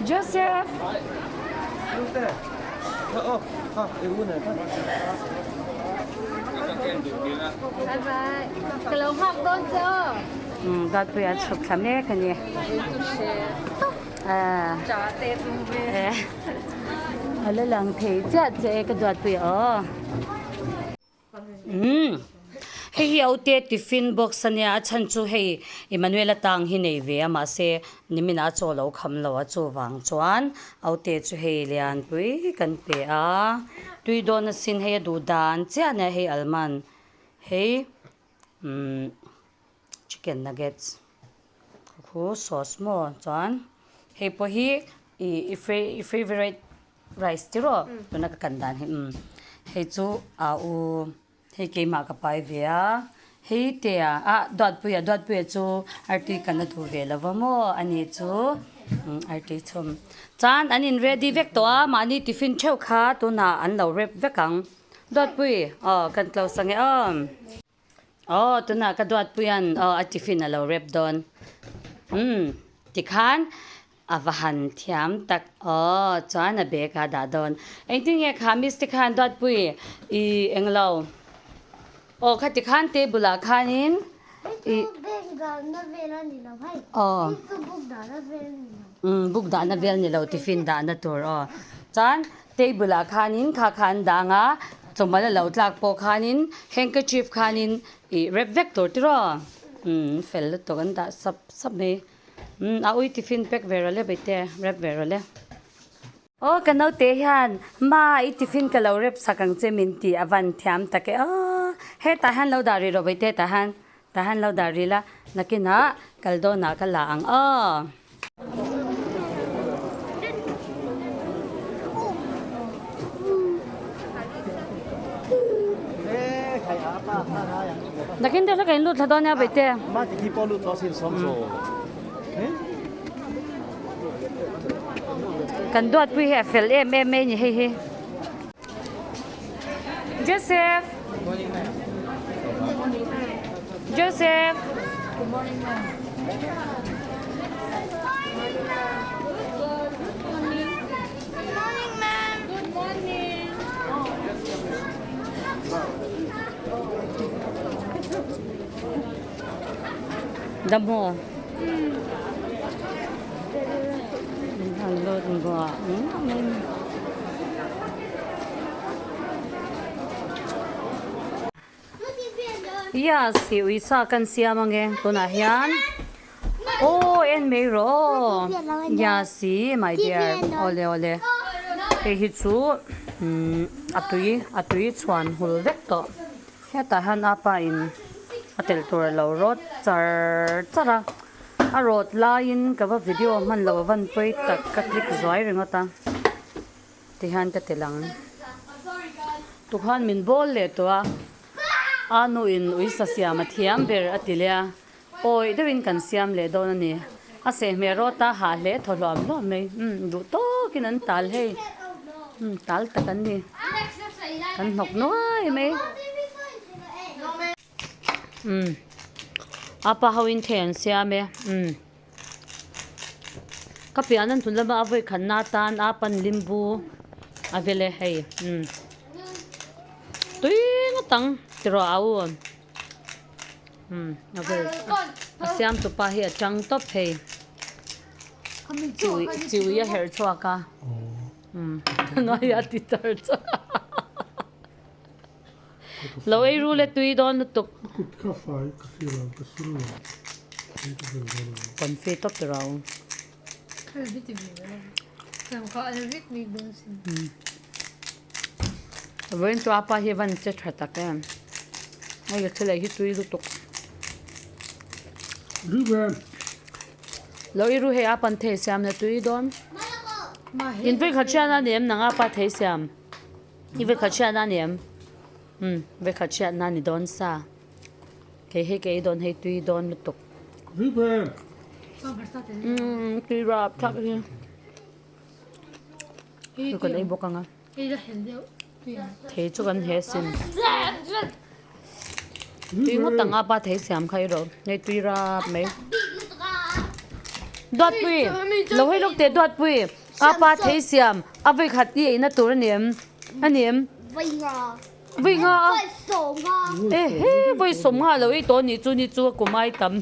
Joseph! Bye bye. Ka lo nghak dawn che aw. Umm Duatpuia chhuk thla mek a ni. A la lang thei chiah che e ka Duatpuia aw. Umm hei hi aute tiffin box ania a chhan chu hei Emmanuel-a tang hi nei ve a mahse niminah a chaw lo kham lo a chuvang chuan aute chu hei lianpui kan pe a tui dawn asin hei a duh dan chiah ania hei almond hei umm chicken nuggets khu sauce maw chuan hei pawh hi ih i favourite Rice ti rawh tuna ka kan dan hi umm hei chu a u hei keimah ka pai ve a hei te a ah Duatpuia Duatpuia chu artui kan a duh ve lo va maw ani chu umm artui chhum chuan an in ready vek tawh a mahni tiffin theuh kha tunah an lo rep vek ang Duatpui aw kan close ang e aw. Aw tunah ka duatpuian aw a tiffin a lo rep dawn umm tikhan a va han thiam tak aw chuan a bag ah dah dawn engtin nge kha miss te khan duatpui i englo aw kha tikhan table ah khanin i aw umm book dahna vel ni lo tiffin dahna tur aw chuan Table ah khanin kha kha an dang a, chawhmal a lo tlak pawh khanin handkerchief khanin ih rep vek tur tiraw umm fel lutuk an dah sap sap mai umm a ui tiffin pack ve rawh le baite rep ve rawh le. Aw ka naute hian ma i tiffin ka lo rep sak ang che min tih a van thiam tak e aw hetah hian lo dah rih rawh baite tah hian tah hian lo dah rih la nakinah kal dawnah ka la ang aw. Nakin deuh hlek a in lut thla dawn nia Baihte. Kan duatpui hi a fel em em mai ni hei hi. Joseph. Joseph. Good morning ma'am. Good morning ma'am. Good morning. Damo. Yes, i uisa kan siam ange tunah hian aw en mai rawh aw yes i my dear awle awle hei hi chu umm a tui a tui chhuan hul vek tawh hetah hian apa in a telh tur a lo rawt char char a. A rawt laiin ka va video hman lo a van pawi tak ka click zuai ringawt a tihian ka ti lang. Tukhan min bawl leh tawh a, a nu in uisa siam a thiam ber a ti leh a, awi deuhin kan siam leh dawn a ni. A sehhmeh rawt a hah hle thaw hluam hluam mai, umm duh tawkin an tal hei, umm tal tak an ni, kan hnawk nuai mai. Umm apa ho in thei an siam e umm ka pian an tun lama a vawi khat na atan a pan limbu a vel e hei umm tui ngawt ang tiraw au umm a vel a siam tupa hi a tang tawp hei chiui chiui a herh chhuak a umm ngai a ti char char. Lo ei ru le tui dawn lutuk. Ka kut kha fai ka hria lo ka sil lo hei ka vel dawn lo. Confi tawp ti rau. Vawiin chu apa hi van che tha tak em. Hei ka thil ei hi tui lutuk. Lo ei ru hei apan thei siam le tui dawn. In vekhat hriat a ni em nang apa thei siam. I vekhat hriatna a ni em? Umm vekhat hriatna a ni dawn sa. Kei hei ka ei dawn hei tui dawn lutuk. Umm tui rap thlak hi. Chu kan ei bawk ang a. Thei chu kan he sin. Tui ngawt ang a pa thei siam kha erawh hei tui rap mai. Duatpui, lo hawi lawk teh Duatpui, apa thei siam a vawi khat i eina tur a ni em? A ni em? Vawi nga. Vawi nga a? Vawi sawmnga. Ehe, vawi sawmnga lo ei tawh a nih chu ni chu a kum ai tam.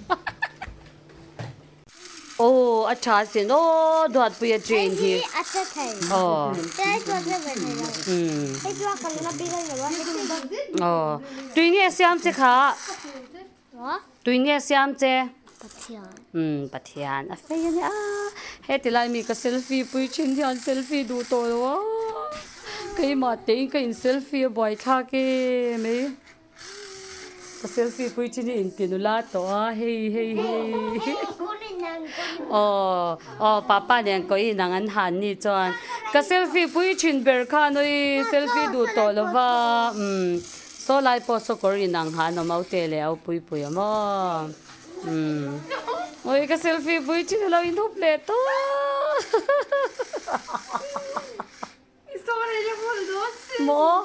Aw a tha sin aw Duatpuia train hi. Hei hi a tha thei. Aw. Hei chu a tha ve thei lo. Hei chu a kalna bik a ni lo a hei chu. Aw tui nge siam che kha? Tui nge siam che? Pathian. Umm Pathian a fei a nia. Heti lai mi ka selfie pui thin hian selfie duh tawh lo a. Keimah tein ka in selfie a buaithlak em ei. Ka selfie pui chin hi inti nula tawh a hei hei hei aw aw papa nen kawi inang an han ni chuan ka selfie pui thin ber khan awi selfie duh tawh lo va umm saw lai pawh saw kawr inang han awm au te leh au pui pui awm aw umm awi ka selfie pui thin alo inhup leh tawh Maw?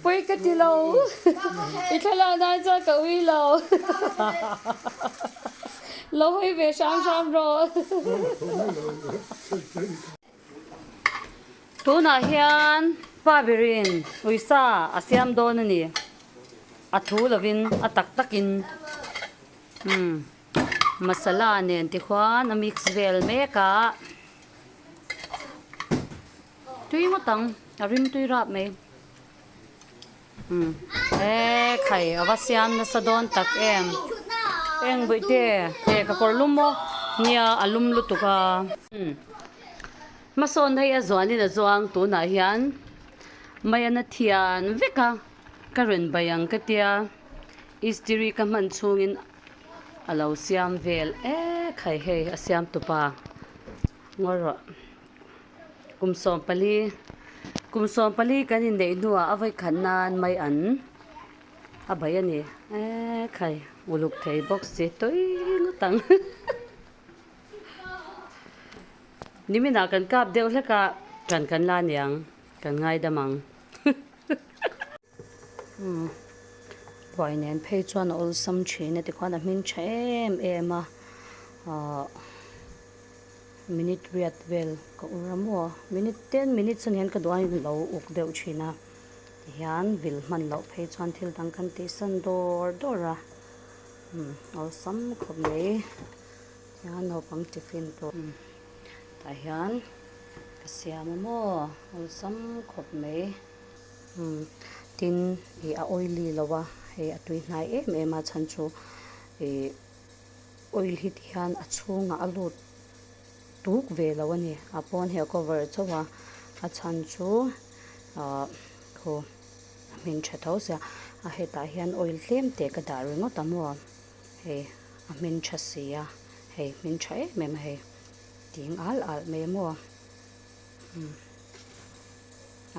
Pui ka ti lo. I thlalak nan chuan ka ui lo. Lo hawi ve hram hram rawh. Tunah hian pa berin uisa a siam dawn a ni. A thu lovin a tak takin. Umm. Masala nen ti khuan a mix vel mek a, tui ngawt ang a rim tui rap mai umm e khai a va siam nasa dawn tak em eng bawih te he ka kawr lum maw nia a lum lutuk a umm hmasawn hei a zuanin a zuang tunah hian mai a na thian vek a ka rawn bai ang ka tia istiri ka hman chhungin. A lo siam vel ek hai hei a siam tupa ngawi rawh kum 14 kum 14 kan inneih hnuah a vawi khat nan mai an a bei a ni ek hai uluk thei bawk si tui ngawt ang niminah kan kap deuh hlek a kan kan la niang kan ngaidam ang. Umm buai nen phei chuan a awlsam thin a tikhuan a hming tha em em a ahh minute riat vel ka ur a maw minute ten minutes a nian ka duh aiin a lo uk deuh thin a tihian vil hman loh phei chuan thil dang kan tih san dawr dawr a umm awlsam khawp mai tihian naupang tiffin pawh tah hian ka siam a maw awlsam khawp mai. Umm tin ih a oily lo a hei a tui hnai em em a chhan chu ih oil hi ti hian a chhungah a lut tuk ve lo a ni a pawn hi a cover chauh a a chhan chu ah khu a hmin tha tho sia a hetah hian oil tlem te ka dah ringawt a maw hei a hmin tha si a hei hmin tha em em a hei ting al al mai a maw.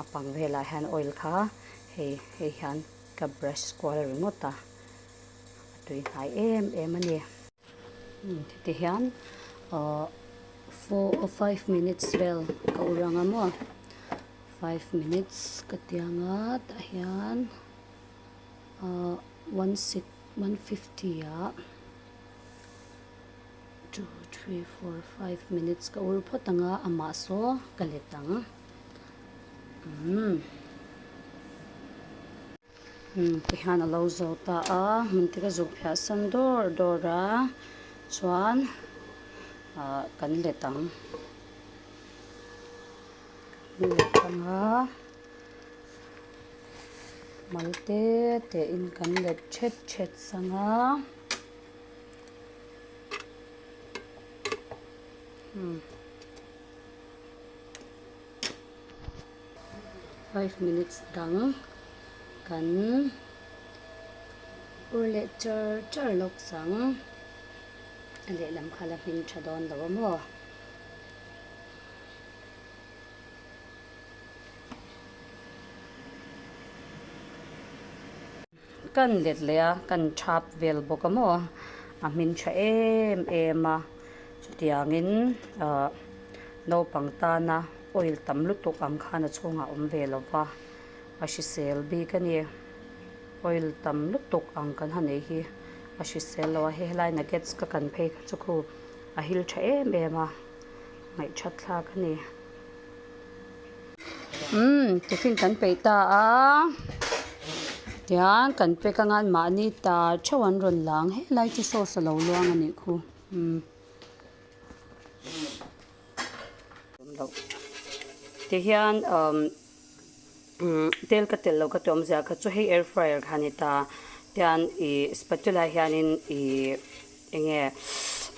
A pang velah hian oil kha hei hei hian ka brush kual ringawt a a tui hnai em em a ni. Heti hian ahh four or five minutes vel ka ur ang a maw five minutes ka ti ang a tah hian ahh one six one fifty ah. Two, three, four, five minutes ka ur phawt ang a, amah saw ka let ang. Umm. Umm, tihian a lo zo ta a, hmun te ka zuk phiah san dawr dawr a, chuan ah kan let ang. Kan let ang a, mal te te in kan let thet thet sang a. 5 minutes dang kan ur leh char char lawk sang a lehlam kha la hming tha dawn lo a maw. Kan let leh a, kan thap vel bawk a maw, a hmin tha em em a, chutiangin ahh naupang tana oil tam lutuk ang khan a chhungah a awm ve lo va, a hrisel bik a ni, oil tam lutuk ang kan han ei hi A hrisel lo a, hei helai nuggets ka kan phei kha chu khu a hil tha em em a, ngaihthat thlak a ni. Umm tiffin kan peih ta a, tiang kan pack anga an mahni ta theuh an rawn lang helai chu sauce a lo luang a nih khu umm. Tihian umm. Tel ka telh lo ka ti awmzia kha chu hei air fryer kha a ni ta tian ih spatula hianin ih eng nge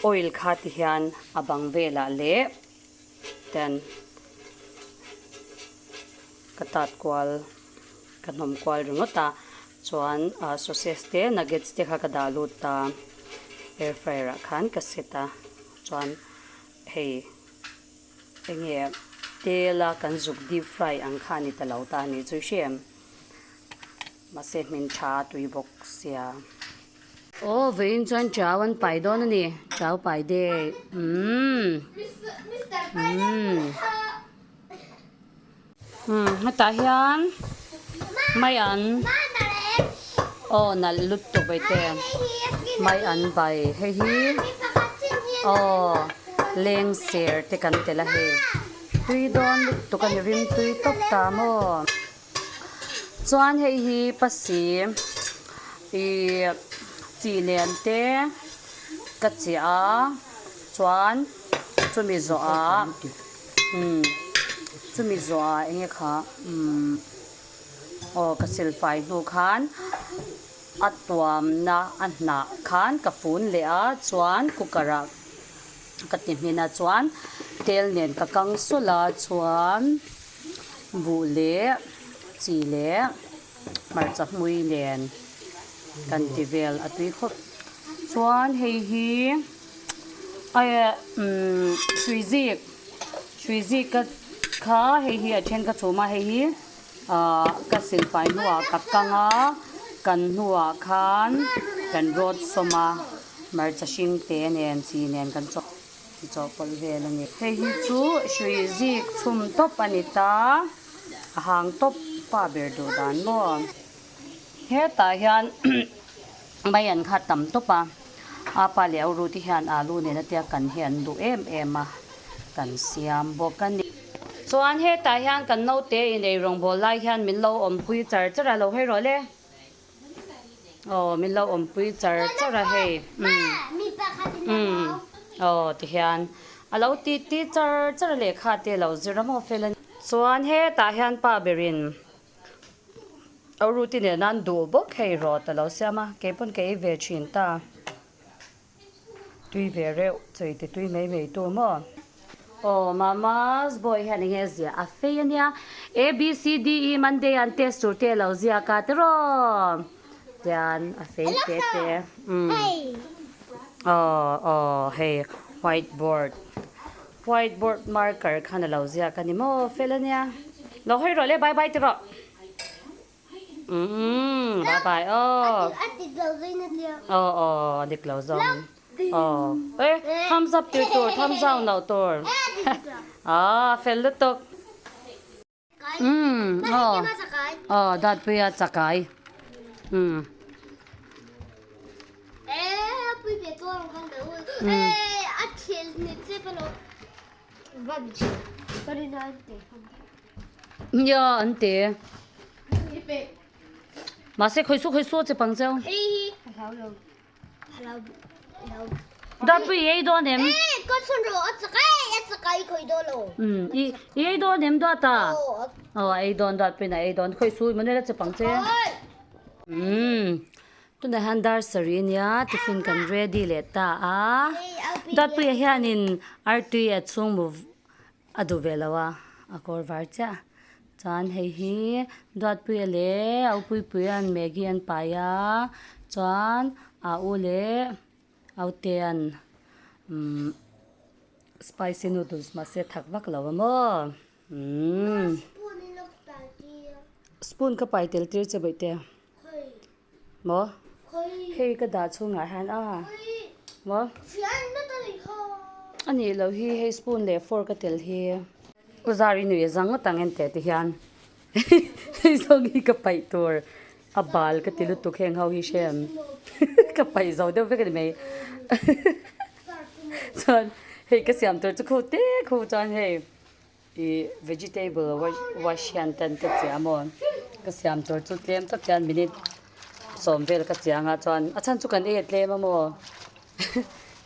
oil kha ti hian a bang velah leh tian ka tat kual ka hnawm kual ringawt a chuan ah sausage te nuggets te kha ka dah lut ta air fryer ah khan ka set a chuan hei. Enge tel a kan zuk deep fry ang kha a ni ta lo ta a nih chu i hre em? Mahse hmin tha a tui bawk sia. Aw vawiin chuan chau an pai dawn a ni, chau pai day umm umm umm hetah hian mai an aw nalh lutuk vaite mai an bai hei hi aw leng ser te kan tel a hei tui dawn lutuk a ni rim tui tawp ta maw chuan hei hi pasi ih chi nen te ka chiah a chuan chumi zawh ah. Umm chumi zawhah eng nge kha umm aw ka silfai hnu khan a tuamna a hnah khan ka fun leh a chuan cooker ah ka ti hmin a chuan tel nen ka kang sawlh a chuan buh leh chi leh hmarcha hmui nen kan ti vel a tui khawp chuan hei hi. Aia umm hrui zik hrui zik ka kha hei hi a then ka chhum a hei hi ahh ka silfai hnuah ka kang a kan hnuah khan kan rawt sawm a hmarcha hring te nen chi nen kan chawh chawhpawlh vel a ni. Hei hi chu hrui zik chhum tawp a ni ta a hang tawp pa ber duh dan maw. Hetah hian mai an khat tam tawp a, apa leh a ru te hian alu nena tia kan hi an duh em em a, kan siam bawk a ni. Chuan hetah hian kan naute inei rawngbâwl lai hian min lo awmpui char char a, lo hawi rawh le. Aw min lo awmpui char char a hei umm aw tihian a lo ti ti char char a lehkha te a lo zir a maw fel a ni. Chuan hetah hian pa berin A ruti nen an duh bawk hei rawt a lo siam a, kei pawn ka ei ve thin ta. Tui ve reuh chei ti tui mai mai tu maw? Aw Mama's boy hian enge a ziah a fei a nia, A B C D E Monday an test tur te a lo ziak a tiraw? Tian a fei te te umm aw aw hei white board. White board marker khan a lo ziak a ni maw fel a nia. Lo hawi rawh le bye bye ti rawh. Umm bye bye aw. Aw aw a dik lo zawng. Aw e thumbs up tir tur thumbs down loh tur. Aw fel lutuk. Umm aw aw Datpuia chakai. Umm. Nia an ti. Mahse khawi su khawi su a che pang cheu. Datpui i ei dawn em? Umm i ei dawn em Duata? Aw a ei dawn Datpuiin a ei dawn khawi su i manuel a che pang che. Umm Tunah hian dar sarih a nia tiffin kan ready leh ta a Duatpuia hianin artui a chhung mu a duh ve lo a a kawr var chiah chuan hei hi Duatpuia leh a upuipuia'n Maggie an pai a chuan a u leh Autea'n umm spicy noodles mahse thak vak lo a maw umm spoon ka pai tel tir che bawihte. Maw? Hei ka dah chhungah hian a maw? A nih loh hi hei spoon leh fork a tel hi. U Zari nui a zang ngawt ang en teh ti hian hei zawng hi ka paih tur. A bal ka ti lutuk heng ho hi hre em ka paih zo deuh vek a ni mai chuan hei ka siam tur chu khu te khu chuan hei ih vegetable wash hian tan ka chiah maw ka siam tur chu tlem tak hian minute sawm vel ka chiang a chuan a chhan chu kan ei a tlem a maw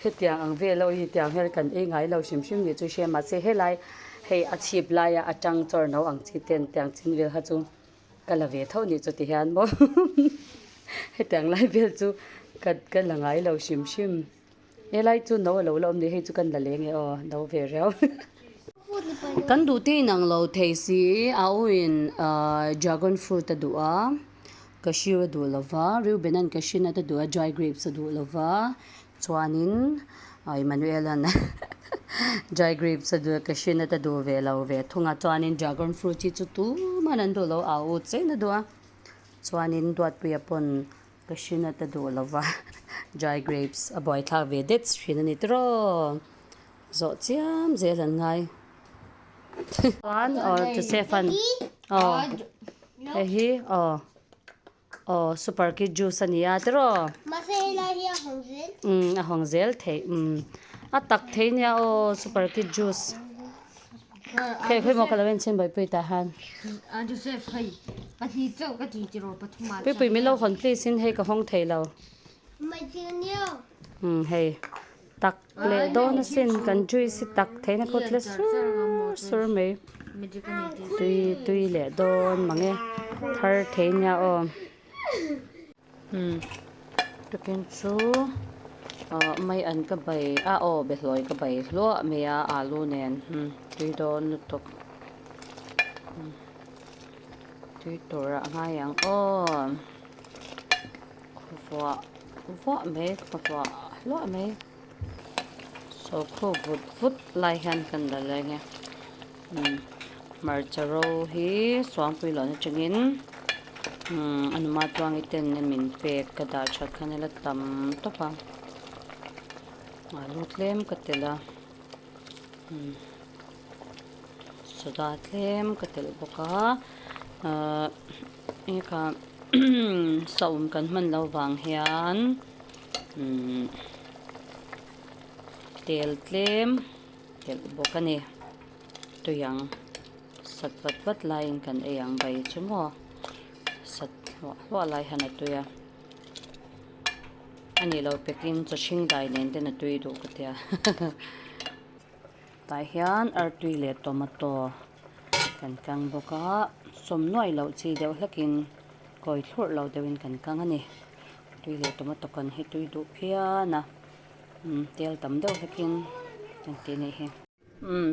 hetiang ang vel ho hi tiang hian kan ei ngai lo hrim hrim nih chu hria mahse helai hei a chhip laia atang chawr no ang chi ten tiang chin vel kha chu. Ka la ve tho nih chu ti hian maw hetiang lai vel chu ka ka la ngai lo hrim hrim helai chu no a lo la awm ni hei chu kan la leng e aw no ve riau kan duh te inang lo thei si a u in ahh dragon fruit a duh a cashew a duh lova Reuben an cashew nut a duh a dry grapes a duh lova Chuanin Emmanuel-a'n dry grapes a duh a, cashew nut a duh ve lo ve thung a, chuanin dragon fruit hi chu tuman an duh lo, a u chen a duh a, chuanin Duatpuia pawn cashew nut a duh lo va, dry grapes a buaithlak ve det thin a ni tiraw, zawh chiam zel an ngai. Chuan aw Joseph-a'n aw hei hi aw. Aw super kid juice a ni a tiraw? Mahse helai hi a hawng zel. Umm a hawng zel theih umm a tak thei nia aw super kid juice. Hei khawi maw ka lo en chhin Bawihpui tah hian. Joseph hei pahnih chauh ka ti tiraw pathum ah. Puipui min lo hawn please in hei ka hawng thei lo. Umm hei tak leh dawn asin kan juice hi tak theihna kawt tle sur sur mai tui tui leh dawn mang e thar thei nia aw umm tukin chu ah mai an ka bai a aw behlawi ka bai hluah mai a alu nen umm tui dawn lutuk tui tur ah ngai ang aw khuavuah vuah mai khuavuah hluah mai saw khu vut vut lai hian kan la leng e umm hmarcha ro hi suangpui lohna atangin umm a numa tluangi ten a min pek ka dah that khan ila tam tawp a alu tlem ka telh a umm soda tlem ka telh bawk a ahh eng kha saum kan hman loh vang hian umm tel tlem telh bawk a ni tui ang sat vat vat laiin kan ei ang bai chu maw sat hluah hluah lai hian a tui a a nih loh pekin chaw hring dai nen ten a tui duh ka tia tah hian artui leh tomato kan kang bawk a sawm nuai loh chi deuh hlekin kawi thlurh lo deuhin kan kang a ni tui leh tomato kan hi tui duh phian a umm tel tam deuh hlekin kan tih anih hi. Umm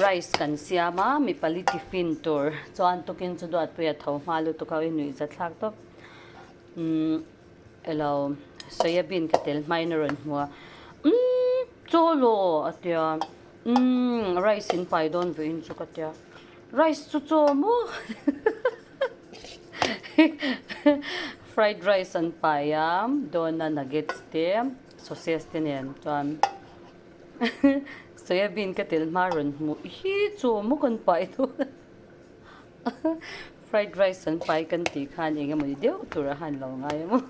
rice kan siam a mi pali tiffin tur chuan tukin chu duatpuia tho hma lutuk a i nuih zathlak tawp umm elo soya bean ka tel hmain a rawn hmu a umm chaw law a tia umm rice in pai dawn vawiin chu ka tia rice chu chaw maw fried rice an pai a dawna nuggets te sausage te nen chuan soya bean ka tel hma rawn hmuh hi chaw maw kan pai dawn Fried rice an pai kan tih khan eng emawni deuh tur a han lo ngai a maw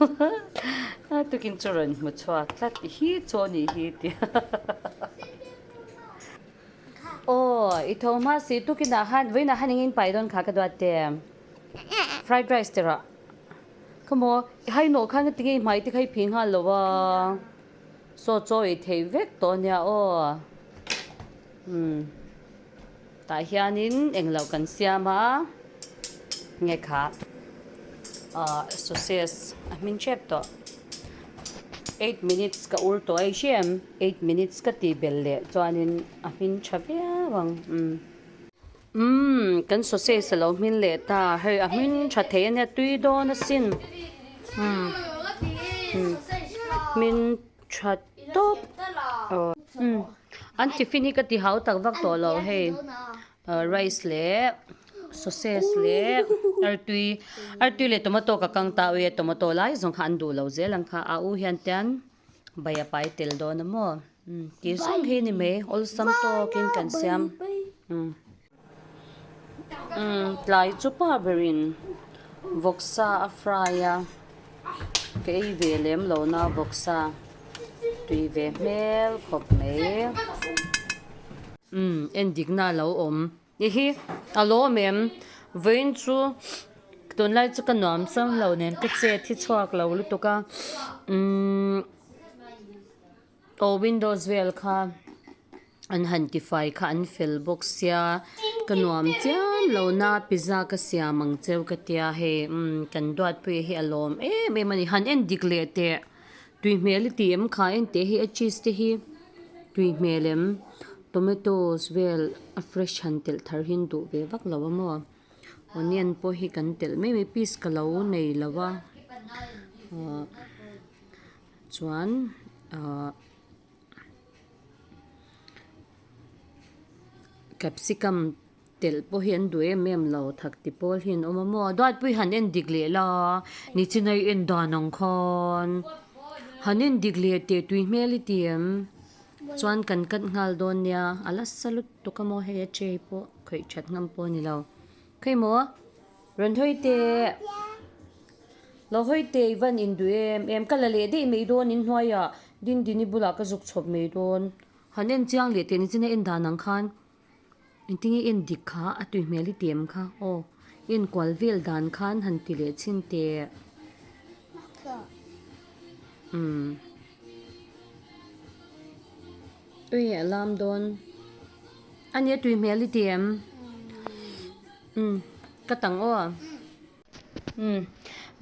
a tukin chu rawn hmu chhuak tlat hi chaw nih hi tih aw i tho hma si tukin ah khan vawiin ah khan eng in pai dawn kha ka duat te fried rice te rawh khawmaw i hai nawh khan ka ti ngei hmai te kha i phih nghal lo a saw chaw ei theih vek tawh ania aw umm. Tah hianin englo kan siam a, nge kha ahh sausage a hming hrep tawh eight minutes ka ur tawh a i hria em eight minutes ka tih belh leh chuanin a hming tha viau ang umm umm kan sausage alo hming leh ta hei a hming tha thei ania tui dawn asin umm hming tha tawp aw umm. An tiffin hi ka ti hau tak vak tawh lo hei rice leh sausage leh artui artui leh tomato ka kang ta ui a tomato lai zawng kha an duh lo zel ang kha a u hian tian bai a pai tel dawn a maw tih zawng hi ni mai awlsam tawkin kan siam umm tlai chu pa berin. Vawksa a fry a, ka ei ve lem lo na vawksa tui ve hmel khawp mai. Umm en dik na a lo awm ni hi a lawm em vawiin chu tunlai chu ka nuam chang lo nen ka chet hi chhuak lo lutuk a umm aw windows vel kha. An han tifai kha an fel bawk sia ka nuam chiam lo na pizza ka siam ang cheu ka tia hei umm kan duatpuia hi a lawm em em a ni han en dik leh teh tui hmel i tih em kha en teh hei a cheese te hi tui hmel em tomatoes vel a fresh han telh thar hi an duh ve vak lo a maw onion pawh hi kan telh mai mai piece ka lo nei lo a ahh chuan ahh. Capsicum telh pawh hi an duh em em lo thak ti pawl hi an awm a maw Duatpui han en dik leh la nichin a i en dan ang khan han en dik leh teh tui hmel i ti em chuan kan cut nghal dawn nia a la sa lutuk a maw hei a tray pawh khawih that ngam pawh a ni lo khawi maw rawn hawi teh. Lo hawi teh i van induh em em ka la leh daih mai dawn in hnuaiah Dindini bulah ka zuk chhawp mai dawn. Han en chiang leh teh nichin a en dan ang khan engtin nge en dik kha a tui hmel i ti em kha aw en kual vel dan khan han ti leh chhin teh umm ui a lam dawn a nia tui hmel i ti em umm ka tang aw. Umm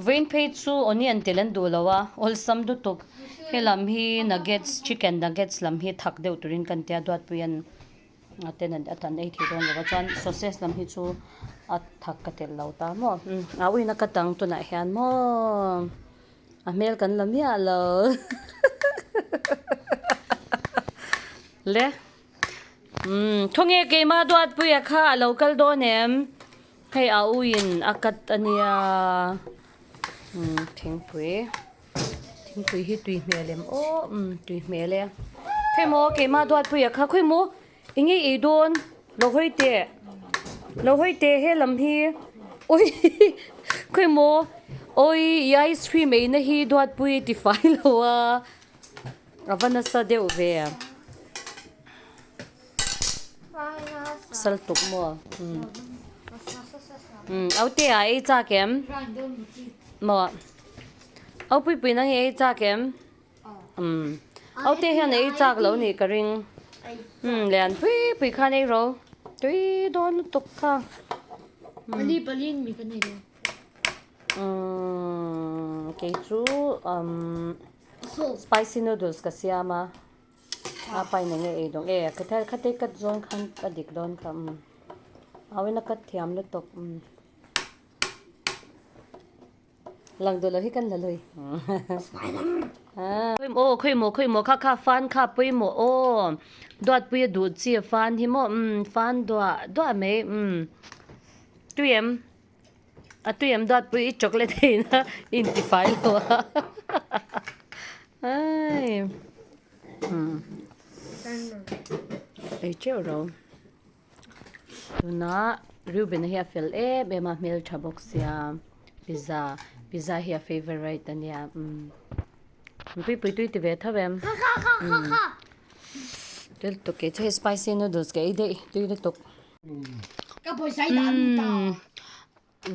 vawiin phei chu onion tel an duh lo a awlsam lutuk helam hi nuggets chicken nuggets lam hi thak deuh turin kan tia duatpuian a ten an atan ei thei dawn lo a chuan sausage lam hi chu a thak ka telh lo ta maw umm a uina ka tang tunah hian maw a hmel kan la miah lo le umm khawnge keimah duatpuia kha a lo kal dawn em. Hei a uiin a cut a nia umm thingpui thingpui hi tui hmel em aw umm tui hmel e khawi maw keimah duatpuia kha khawi maw eng nge ei dawn lo hawi teh lo hawi teh he lam hi ui khawi maw awi i ice cream ei na hi duatpui ti fai lo a a va nasa deuh ve. Sal tuk maw? Umm Aute ah ei chak em? Maw? Au pui pui nang hi ei chak em? Umm Aute hian ei chak lo nih ka ring. Umm lian pui pui khan ei ro. Tui dawn lutuk kha. Pali pali in mi kan ei dawn. Umm kei chu umm spicy noodles ka siam a. A pain enge ei dawng e ka thel kha te cut zawn khan a dik dawn kha umm awin a cut thiam lutuk umm lang duh lo hi kan la lui aw khawi maw khawi maw kha kha fan kha pawimawh aw duatpui a duh chi a fan hi maw umm fan duah duah mai umm tui em. A tui em duatpui i chocolate ei na i intifai lo a ai umm ei teuh ro tuna Reuben-a hi a fel em em a hmeltha bawk sia pizza pizza hi a favourite a nia umm puipui tui ti ve tho em umm tui lutuk kei chu hei spicy noodles ka ei daih tui lutuk. Umm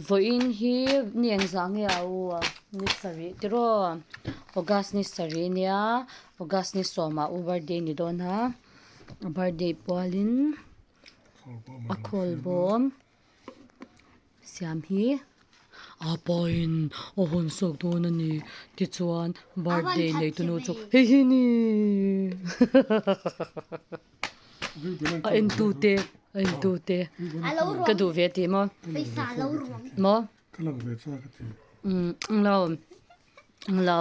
vawiin hi ni engzah nge a u a ni sarih tiraw august ni sarih ania august ni sawmah u birthday ni dawn a a birthday pualin a khawl bawm siam hi a pain a hawn sawk dawn a ni tichuan birthday nei tunu chu hei hi ni. A en tu te a en tu te ka duh ve tih maw maw umm englo englo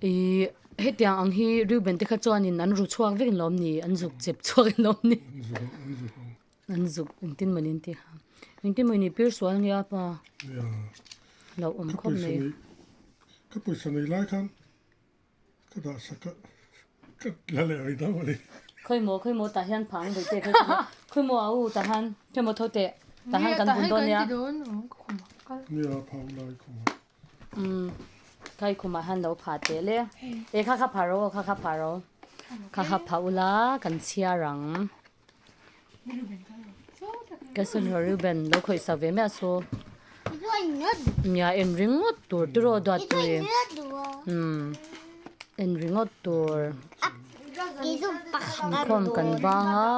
ihh hetiang ang hi Reuben te kha chuanin an ru chhuak vek lawm ni an zuk chep chhuak lawm ni an zuk engtin mawni an tih a engtin mawni pir sual nia pa lo awm khawp mai. Ka pawisa nei lai khan Ka dah sak a, ka la leh rih dang a ni. Khawi maw, khawi maw tah hian phang daih teh khawi maw, khawi maw a u tah hian, khawi maw tho teh, tah hian kan bun dawn nia. Nia phah lai khumah. Umm khai khumah hian lo phah teh le. E kha kha phah ro kha kha phah ro. Kha kha phah ula kan chhiar ang. Ka sawn rawh Reuben lo khawih sak ve miah su. Nia en ringawt tur tiraw duat pui. Umm en ringawt tur. Inkhawm kan bang a.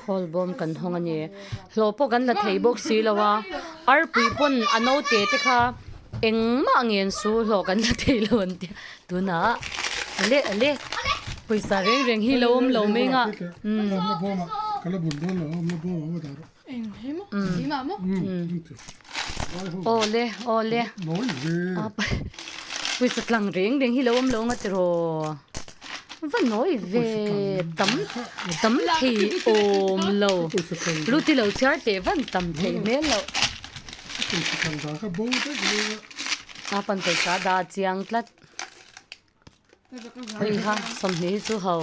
Khawl bawm kan hawng a ni. Hlawh pawh kan la thei bawk si lo a, arpui pawn a naute te kha engmah ngen su hlawh kan la thei lo an tia. Tunah ale ale pawisa reng reng hi lo awm lo mai nga. Awle awle pawisa tlang reng reng hi lo awm lo nga tiraw. Va nawi ve tam tam thei awm lo luti lo chhiar teh van tam thei hmel loh. A pan pawisa a dah chiang tlat. Hei kha sawmhnih hi chu ho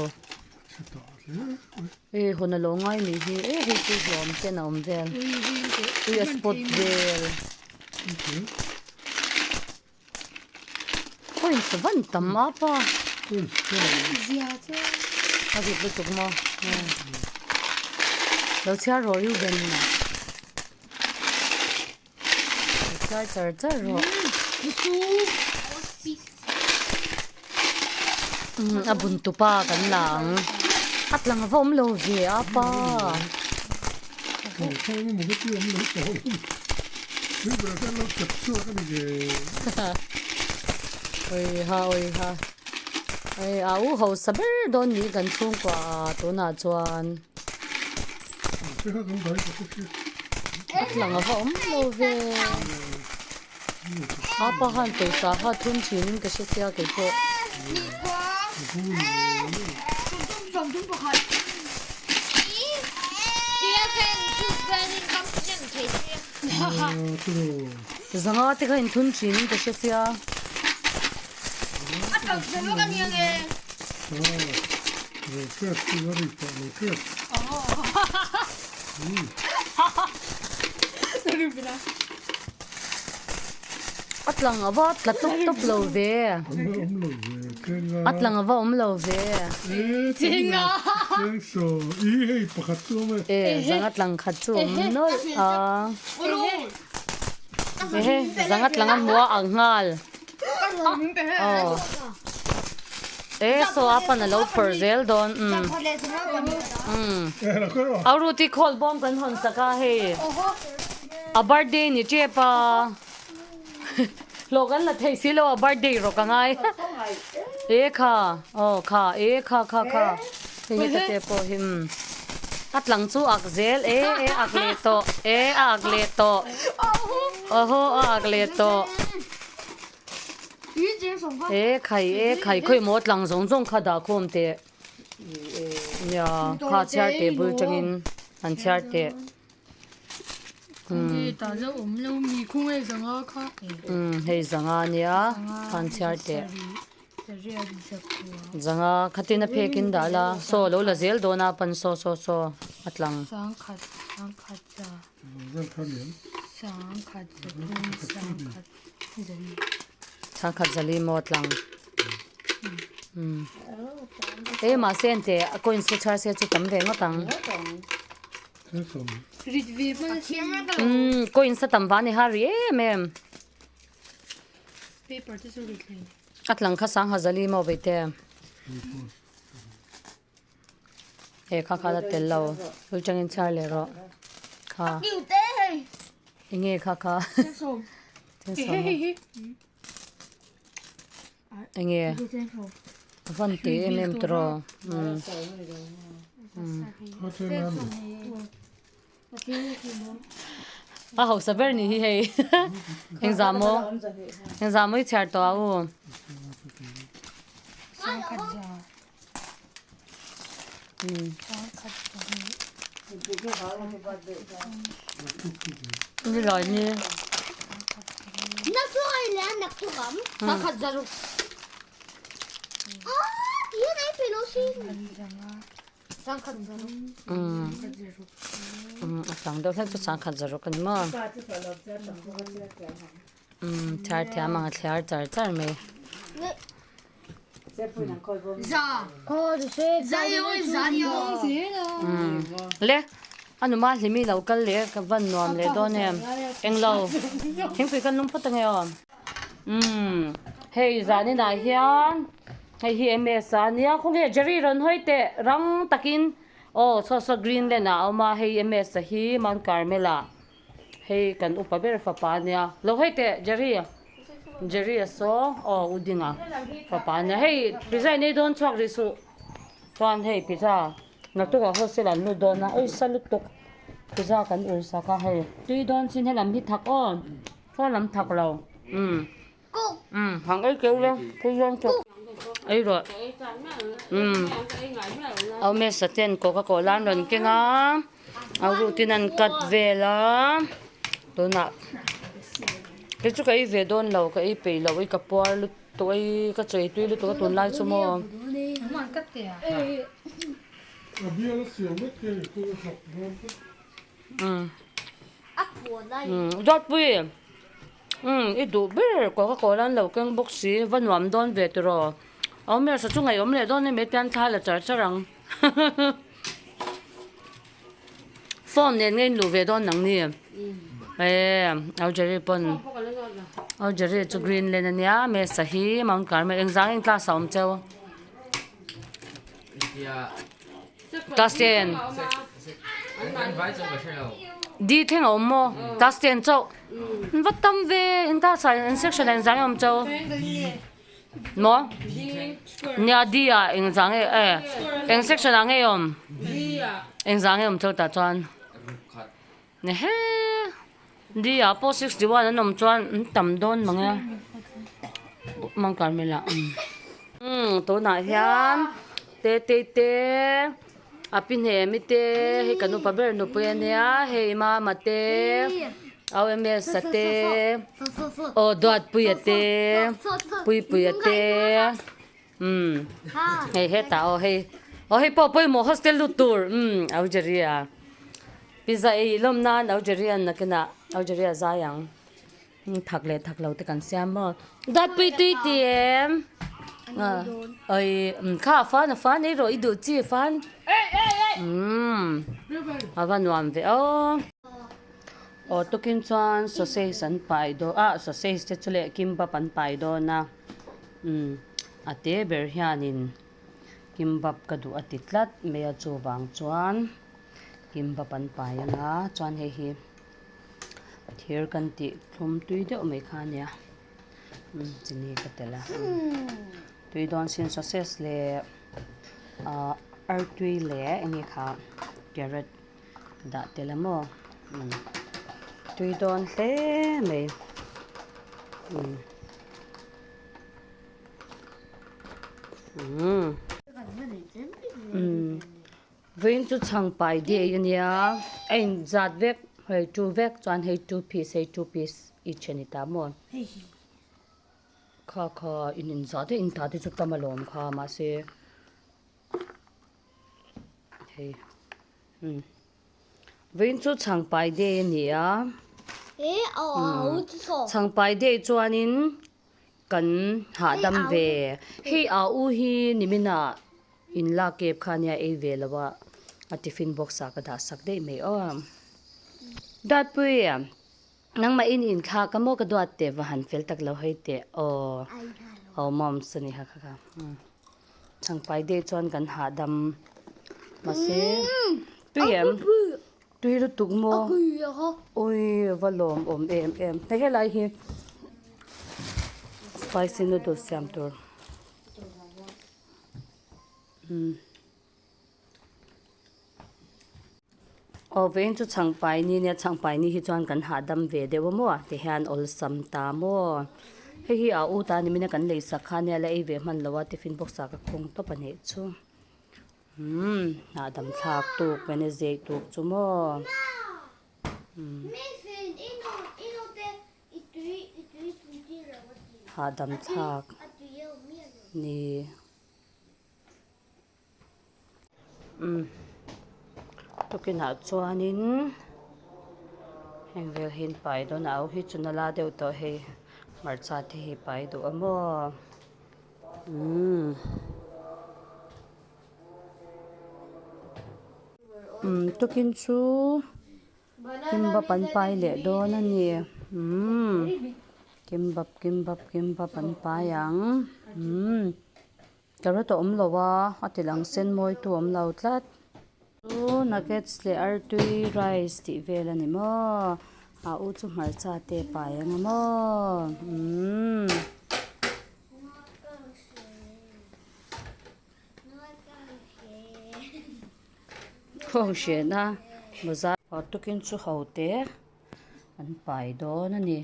e hawn a lo ngai nih hi e hei chu hlawm ten a awm vel ui a spot vel coins van tam a pa a rit lutuk maw lo chhiar rawh Reuben a Char char char rawh. A bun tupa kan la ang. A tlang va awm lo ve a pa. Oi ha oi ha. Ei a u hausa ber dawn ni kan chhungkua tunah chuan. A lang a va awm lo ve. Apa khan pawisa kha thun thin in ka hre sia kei pawh. Zanga te kha in thun thin in ka hre sia. A tlang a va tla tawp tawp lo ve. A tlang a va awm lo ve. E zanga tlang khat chu awm nawlh a. Ehe zanga tlang a hmu a ang nghal. Aw e saw a pan a lo phawrh zel dawn umm umm a ruti khawl bawm kan hawn sak a hei a birthday ni tep a hlawh kan la thei si lo a birthday rawk a ngai e kha aw kha e kha kha kha hei heta te pawh hi umm a tlang chu ak zel e e ak leh tawh e a ak leh tawh awhaw a ak leh tawh. E khai e khai khawi maw tlang zawng zawng kha dah khawm teh nia kha chhiar teh bul tangin an chhiar teh umm hei zanga nia khan chhiar teh zanga khatin a phek in dah la saw lo la zel dawn a pan saw saw saw a tlang. Chhangkhat zali maw tlang. E mahse an teh a coins te chhar se chu tam ve ngawt ang. Coins a tam va ni ha ri em em. A tlang kha sangha zali maw vei te. He kha kha la tel lo bul tangin chhiar leh rawh kha enge kha kha enge a van ti em em tawh a hausa ber ni hi hei engzah maw engzah maw i chhiar tawh a u. Ni lai ni. Umm umm a tang deuh hlek chu sangkhat zaruk a ni maw umm chhiar thiam ang a thliar char char mai. Umm le a numa hlimi lo kal leh ka van nuam leh dawn em englo thingpui kan lum phawt ange aw. Umm hei zaninah hian hei hi ms a nia khawnge Jerry rawn hawi teh rang takin aw saw saw Greenland ah a awm a hei ms a hi Mount Carmel ah hei kan upa ber fapa a nia lo hawi teh Jerry Jerry a saw aw u Dinga fapa a nia hei pizza in ei dawn chhuak rih suh chuan hei pizza naktukah hostel an lut dawn a awisa lutuk pizza kan ur sak a hei tui dawn chin helam hi thak aw. Saw lam thak lo. Umm. Umm hang ei keu le tui dawn chu. Ei rawh. Umm. Au mesa ten coca cola an rawn keng a. Au rutin an cut vel a. Tunah kei chu ka ei ve dawn lo ka ei peih loh i ka puar lutuk ei ka chei tui lutuk a tunlai chu maw. A bial a siam vek te ni chu a hlawk dawn tlat. Umm Dawtpui umm i duh ber coca cola an lo keng bawk si va nuam dawn ve tiraw awm ber sa chu ngaihawm leh dawn em tian thla la char char ang form nen nge in luh ve dawn nang ni e au Jerry pawn au Jerry chu Greenland ania Mesa hi Mount Carmel engzang eng class a awm cheu. Class 10 D thleng a awm maw class 10 chauh va tam ve in class ah in section ah engzang nge awm chauh maw nia D ah engzang nge eh eng section ah nge awm engzang nge awm chauh tah chuan ehe D ah pawh 61 an awm chuan an tam dawn mang e Mount Carmel ah umm tunah hian te te te a pi hnemi te hei kan upa ber nupui ania hei mama te au ms a te aw duatpuia te puipuia te umm hei hetah aw hei aw hei pawh pawimawh hostel lut tur umm Algeria pizza ei lawm nan Algeria nakinah Algeria zai ang. Thak leh thak lo te kan siam maw. Dawtpui tui ti em? Oi kha a fan a fan ei rawh i duh chi a fan. Umm a va nuam ve aw. Aw tukin chuan sausage an pai dawn a sausage te chu leh kimbap an pai dawn a umm a te ber hianin kimbap ka duh a ti tlat mai a chuvang chuan kimbap an pai anga chuan hei hi. Thir kan tih thlum tui deuh mai kha a nia umm chini ka telh a tui dawn sin sausage leh ahh artui leh eng nge kha carrot ka dah tel a maw umm tui dawn hle mai umm umm umm. Vawiin chu chhang pai diai a nia a in zat vek hei two vek chuan hei two piece hei two piece each a ni ta maw kha kha in in zah daih in ta te chu tam alawm kha mahse hei umm vawiin chu chhang pai diai a ni a chhang pai diai chuanin. Kan hahdam ve. Hei a u hi niminah in lak kep kha nia ei ve lo a, a tiffin box ah ka dah sak daih mai aw. Duatpui, nangmah in inthlak a maw ka duat teh va han fel tak lo hei teh aw. Aw moms a ni kha kha kha. Chhangpai deuh chuan kan hahdam mahse tui em? Tui lutuk maw? Ui va lawm awm em em. Hei helai hi spicy noodles siam tur. Umm. Aw vawiin chu chhangpai ni nia chhangpai ni hi chuan kan hahdam ve deuh a maw tihian awlsam ta maw. Hei hi a u ta ni min a kan lei sak kha nia la ei ve hman lo a tiffin box ah ka khawng tawp a nih chu. Umm hahdam thlak tuk mene zeih tuk chu maw umm hahdam thlak ni. Umm tukinah chuanin heng vel hi an pai dawn a au hi chu nala deuh tawh hei hmarcha te hi pai duh a maw umm. Umm tukin chu kimbap an pai leh dawn a ni umm kimbap kimbap kimbap an pai ang umm. Carrot a awm lo a a ti lang sen mawi tu a awm lo tlat chu nuggets leh artui rice tih vel a ni maw a u chu hmarcha te a pai ang a maw umm. Khawng hrena mawza tukin chu ho te an pai dawn a ni.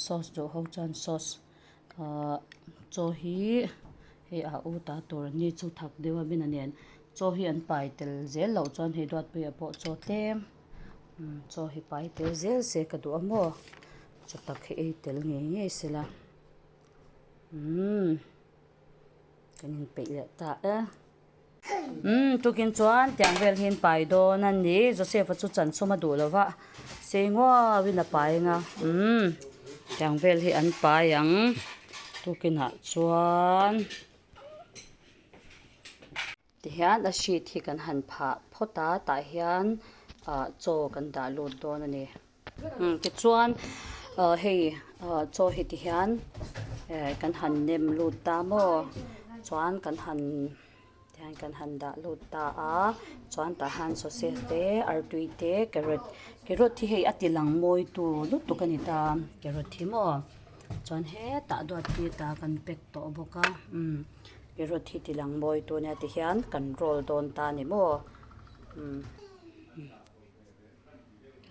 Sauce duh ho chuan sauce ahh chaw hi hei a u ta tur an ni chu thak deuh a bina nen chaw hi an pai tel zel loh chuan hei duatpuia pawh chaw tlem chaw hi pai tel zel se ka duh a maw chaw tak hi ei tel ngei ngei sela umm kan inpeih leh ta e. Umm tukin chuan tiang vel hi an pai dawn a ni Joseph-a chu chan sum a duh lo va sei nguau in a pai ang a umm tiang vel hi an pai ang tukinah chuan tihian a sheet hi kan han phah phawt a tah hian ah chaw kan dah lut dawn a ni. Umm tichuan ah hei ah chaw hi ti hian eh kan han nem lut ta maw chuan kan han tihian kan han dah lut ta a chuan tah hian sausage te artui te carrot carrot hi hei a ti lang mawi tu lutuk a ni ta carrot hi maw chuan hetah duat pi ta kan pack tawh bawk a umm carrot hi ti lang mawi tu ania tihian kan roll dawn ta a ni maw umm.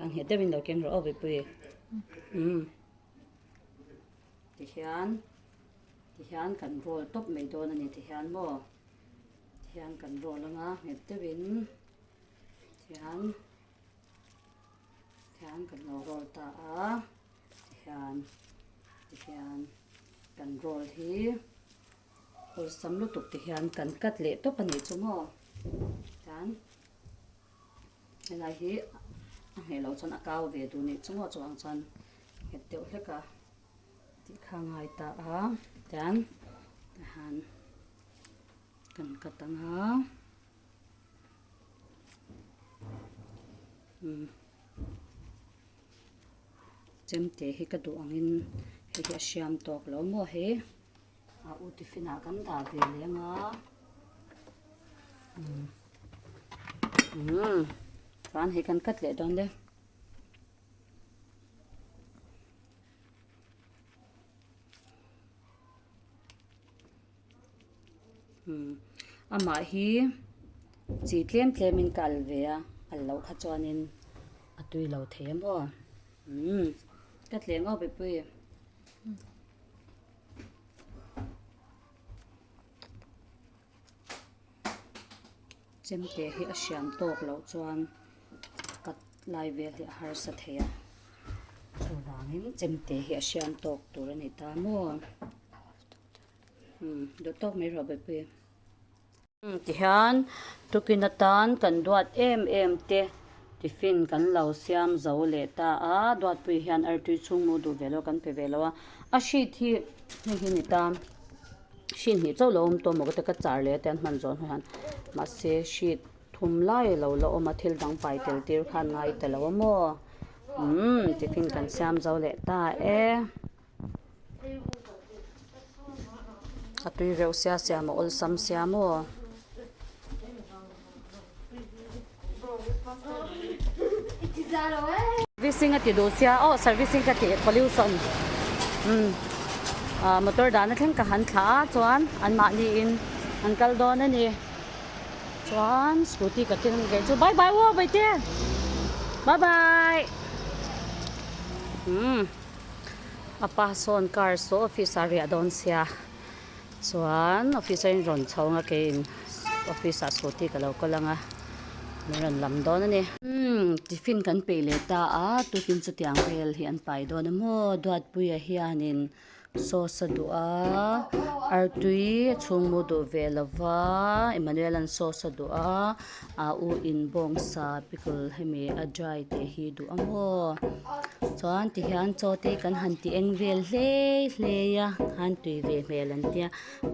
Ang nghet deuhin lo keng rawh aw mipui umm tihian tihian kan roll tawp mai dawn a ni tihian maw tihian kan roll anga nghet deuhin tihian tihian kan lo roll ta a tihian tihian kan roll hi awlsam lutuk tihian kan cut leh tawp a nih chu maw tihian. Helai hi a ngheh loh chuan a kau ve duh nih chu maw chuang chuan nghet deuh hlek a tih kha a ngai ta a tian tihian kan cut ang a umm chemte hi ka duh angin hei hi a hriam tawk lo maw hei a u tiffin ah kan dah ve leh ang a umm umm chuan hei kan cut leh dawn le umm amah hi chi tlem tlem in ka al ve a al loh kha chuanin a tui lo thei a maw umm ka tleng aw mipui. Chemte hi a hriam tawk loh chuan cut lai vel hi a harsa thei a chuvangin chemte hi a hriam tawk tur a ni ta maw umm duh tawk mai rawh bawipuii. Tihian tukin atan kan duat em em te tiffin kan lo siam zo leh ta a duatpui hian artui chhung mu duh ve lo kan pe ve lo a a sheet hi hei hi ni ta sheet hnih chauh lo awm tawh maw ka ti ka char leh te an hman zawh hnu hian mahse sheet thum lai a lo la awm a thil dang pai tel tir khan ngai ta lo a maw umm tiffin kan siam zo leh ta e. A tui reuh sia sia maw awlsam sia maw. Servicing a ti duh sia aw servicing ka tih pollution umm ah motor dahna thleng ka han thlah a chuan an mahni in an kal dawn a ni chuan scooty ka keng ve chu bye bye aw baite bye bye umm. A pa sawn car saw office ah riah dawn sia chuan office a in rawn chho ang a keiin office ah scooty ka lo kawl ang a min rawn lam dawn a ni. Umm tiffin kan peih leh ta a tukin chutiang vel hi an pai dawn a maw Duatpuia hianin. Sauce a duh a, artui a chhungmu duh ve lo va, Emmanuel-a'n sauce a duh a, a u in bawngsa pickle hemi a dry tih hi duh a maw chuan tihian chaw te kan han ti eng vel hlei hlei a han tui ve hmel an tia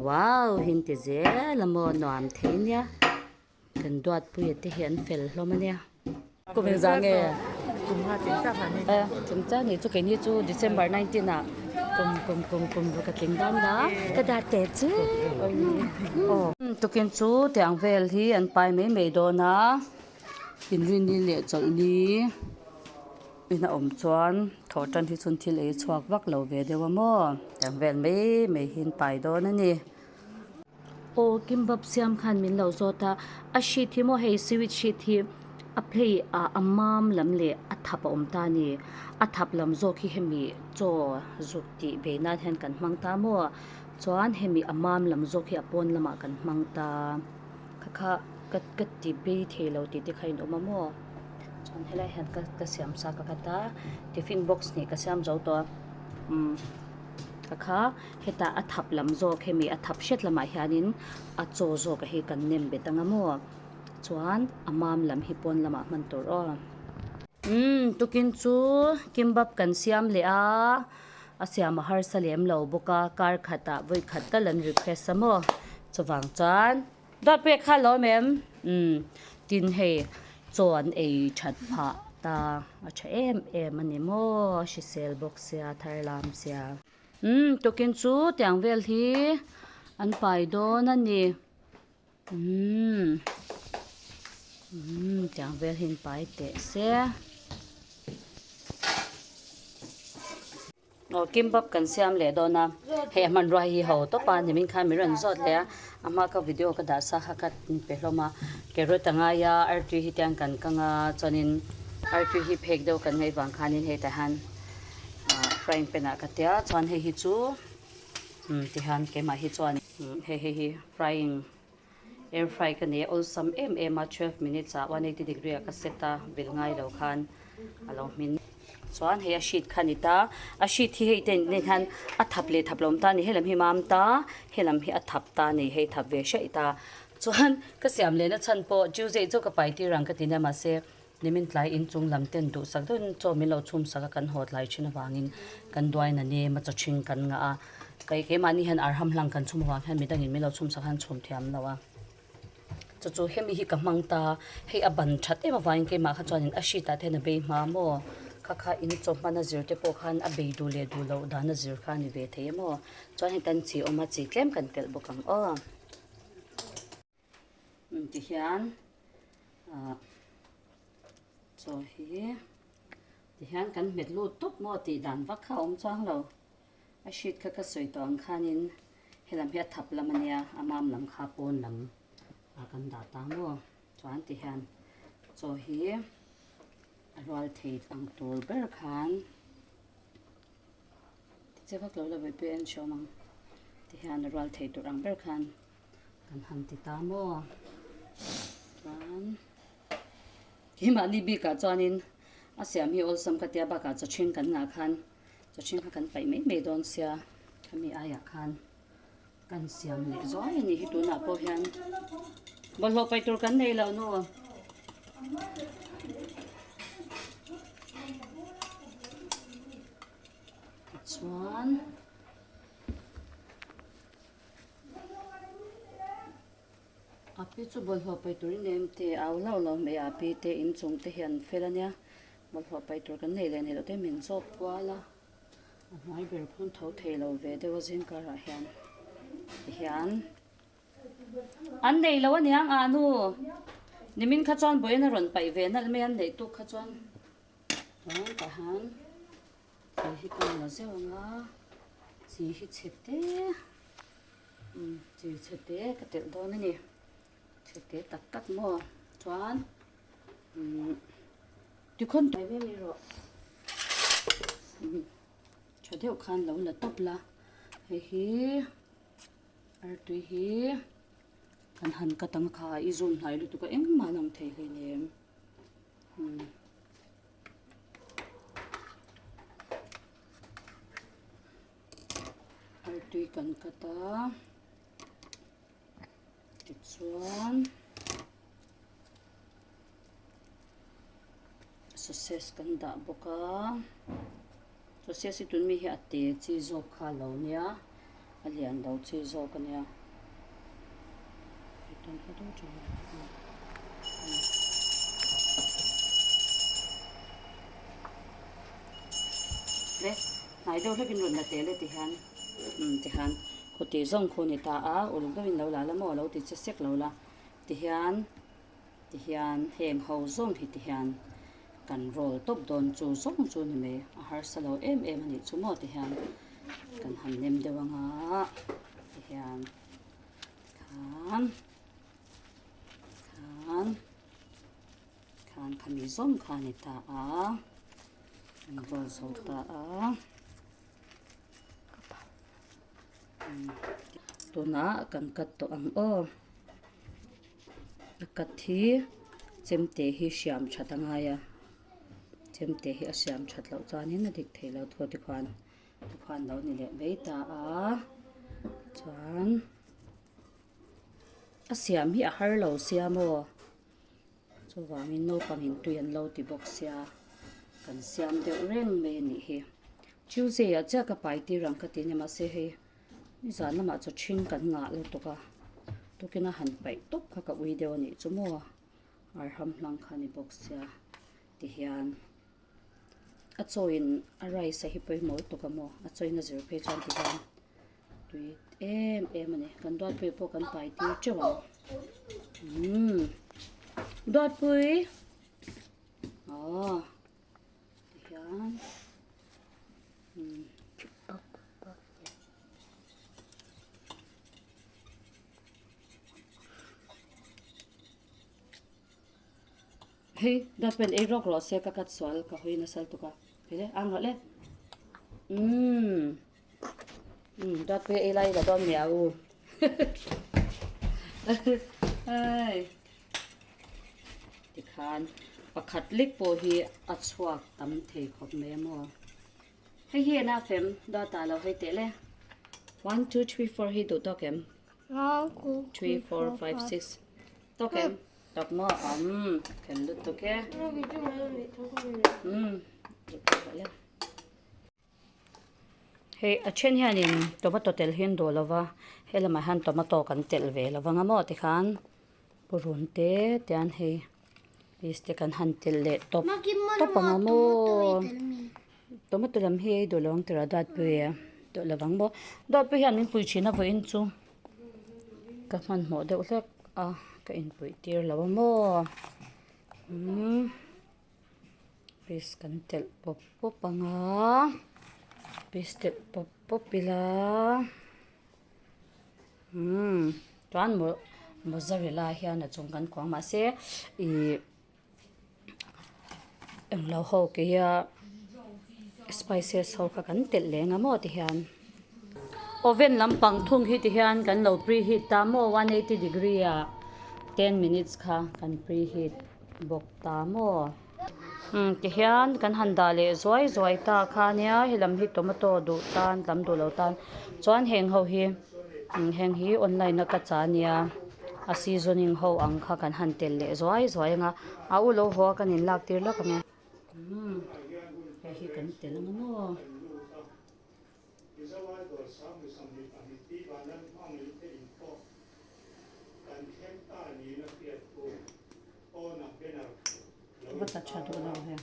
wow hin ti zel a maw nuam thei nia kan duatpuia te hi an fel hlawm a nia. Kum engzah nge? Kum chiah ni chu keini chu December 19 ah kum kum kum kum ka tling dan la ka dat teh chu aw. Tukin chu tiang vel hi an pai mai mai dawn a inrini leh chawlhni in a awm chuan thawh tan hi chuan thil ei chhuak vak lo ve deuh a maw tiang vel mai mai hi an pai dawn a ni. Aw kimbap siam khan min lo zawt a, a sheet hi maw hei sweet sheet hi a phei ah a mam lam leh a thap a awm ta a ni, a thap lam zawk hi hemi chaw zuk tih bei nan hian kan hmang ta maw chuan hemi a mam lam zawk hi a pawn lamah kan hmang ta kha kha ka ka ti bei thei lo tih te kha in awm a maw chuan helai hian ka ka siam sa ka khat a tiffin box hnih ka siam zo tawh a umm ka kha. Hetah a thap lam zawk hemi a thap hret lamah hianin a chaw zawk a hi kan nem bet anga maw chuan a mam lam hi pawn lamah hman tur aw. Umm tukin chu kimbap kan siam leh a a siam a harsa lem lo bawk a kar khatah vawi khat tal an request a maw chuvang chuan dawt pek kha a lo awm em umm tin hei chaw an ei that phah ta a tha em em a ni maw hrisel bawk sia thar lam sia. Umm tukin chu tiang vel hi an pai dawn a ni umm umm tiang vel hi an pai teh se aw kimbap kan siam leh dawn a hei a hmanrua hi ho tawp a nimin khan min rawn zawt leh a a hma ka video ka dah sa kha ka pe hlawm a carrot a ngai a artui hi tiang kan kang a chuanin artui hi phek deuh kan ngaih vang khanin hetah hian. Frying pan ah ka tia chuan hei hi chu tihian keimah hi chuan hei hei hi frying air fry ka nei a awlsam em em a twelve minutes ah 180 degree ah ka set a vil ngai lo khan a lo hmin chuan hei a sheet kha a ni ta a sheet hi hei te nen hian a thap leh thap lo awm ta a ni helam hi mam ta helam hi a thap ta a ni hei thap ve hraih ta chuan ka siam leh na chhan pawh Tuesday chu ka pai tir ang ka ti nia mahse. Nimin tlai inchung lam ten duhsak deuhin chaw min lo chhum sak a, kan haw tlai thin avangin kan duain a nem a, chaw ṭhing kan ngah a. Kei keimahni hian arham hlang kan chhum avang hian midangin min lo chhum sak han chhum thiam lo a. Chu chu hemi hi ka hmang ta, hei a ban that em avangin keimah kha chuanin a sheet ah te hian a bei hma maw? Kha kha in chaw hmana zir te pawh khan a bei duh leh duh loh dana zir kha a ni ve thei em aw. Chuan hei tan chi awm a, chi tlem kan telh bawk ang aw. Tihian ah chaw hi tihian kan hmet lut tawp maw tih dan vak kha a awm chuang lo a sheet kha ka sawi tawh ang khanin helam hi a thap lam a nia a mam lam kha pawn lam ah kan dah ta maw chuan tihian chaw hi a rual thei ang tur ber khan. Che vak lo la vawi pui en hrawm ang tihian a rual thei tur ang ber khan kan han ti ta maw chuan keimahni bikah chuanin a siam hi awlsam ka tia bakah chaw ṭhing kan ngah khan chaw ṭhing kha kan paih mai mai dawn sia khami aiah khan kan siam leh zuai a nih hi tunah pawh hian bawlhhlawh paih tur kan nei lo nu. Tichuan a pi chu bawlhhlawh paih turin em te au hlauh lo mai a a pi te inchung te hi an fel a nia bawlhhlawh paih tur kan nei leh nei loh te min zawk kual a a hnuai ber phun tho thei lo ve deuh a zing karah hian tihian an nei lo aniang ah nu nimin kha chuan vawiin a rawn paih ve nalh mai a an neih tuk kha chuan. Chuan tah hian chi hi ka la zeuh ang a chi hi chhe te umm chi chhe te ka telh dawn a ni chhe te tak tak maw chuan umm tikhawn mai mai rawh umm tha deuh khan lo la tawp la hei hi artui hi kan han cut ang kha i zoom hnai lutuk a engmah an awm thei hleinem. Tui kan cut a, tichuan sausage kan dah bawk a, sausage hi tun mi hi a te chi zawk kha a lo nia, a lian lo chi zawk a nia. Le hnai deuh hlekin rawn la tel e ti hian umm ti hian khuti zawng khu a ni ta a uluk deuhin lo la la maw lo ti che sek lo la ti hian ti hian heng ho zawng hi ti hian kan roll tawp dawn chu zawng chu a ni mai a harsa lo em em a nih chu maw ti hian kan han nem deuh ang a ti hian. Khan khan khan khami zawng kha a ni ta a an roll zo ta a tunah kan cut tawh ang aw a cut hi chemte hi hriam that a ngai a chemte hi a hriam that loh chuanin a dik thei lo thu tikhuan. Tikhuan lo ni leh mai ta a chuan a siam hi a har lo sia maw chuvangin naupangin tui an lo ti bawk sia kan siam deuh reng mai a nih hi Tuesday ah chiah ka pai tir ang ka ti nia mahse hei nizan lamah chaw ṭhing kan ngah lutuk a tukin a han paih tawp kha ka ui deuh a nih chu maw arham hlang kha a ni bawk sia tihian. A chawiin a rice a hi pawimawh lutuk a maw a chawiin a zir phei chuan ti hian tui em em a ni kan duatpui pawh kan pai tir teuh ang umm duatpui aw ti hian umm. Hei dawt pen ei rawk rawh se ka cut sual ka hawi nasa lutuk a hei le ang rawh le umm umm dawt pui ei lai la dawn mi a u hei tikhan pakhat lek pawh hi a chhuak tam thei khawp mai a maw hei hi ena fem dawt ah lo hawi teh le 1 2 3 4 hi duh tawk em 1 2 3 4 5 6 tawk em Tak maw umm fel lutuk e. Umm Hei a then hianin tomato tel hi an duh lo va, he lamah hian tomato kan telh ve lo vang a maw tikhan purun te te an hei piece te kan han telh leh tawp tawp ang a maw tomato lam hi ei duh lo ang tira duatpui a duh lo vang maw duatpui hian min pui thin a vawiin chu ka hmanhmawh deuh hlek. A ka inpuih tir lo a maw umm piece kan telh pawp pawp ang a piece telh pawp pawp ila umm chuan maw mozzarella hian a chung kan kuang mahse ihh englo ho keia spices ho kha kan telh leng a maw tihian oven lampang thung hi tihian kan lo preheat ta maw 180 degree ah 10 minutes kha kan preheat bawk ta maw umm tihian kan han dah leh zuai zuai ta kha nia helam hi tomato duh tan lam duh lo tan chuan heng ho hi heng hi online a ka chah ania a seasoning ho ang kha kan han telh leh zuai zuai anga a u lo haw a kan in lak tir lawk ang e umm hei hi kan telh ang maw. Va ta tha duh lo ve.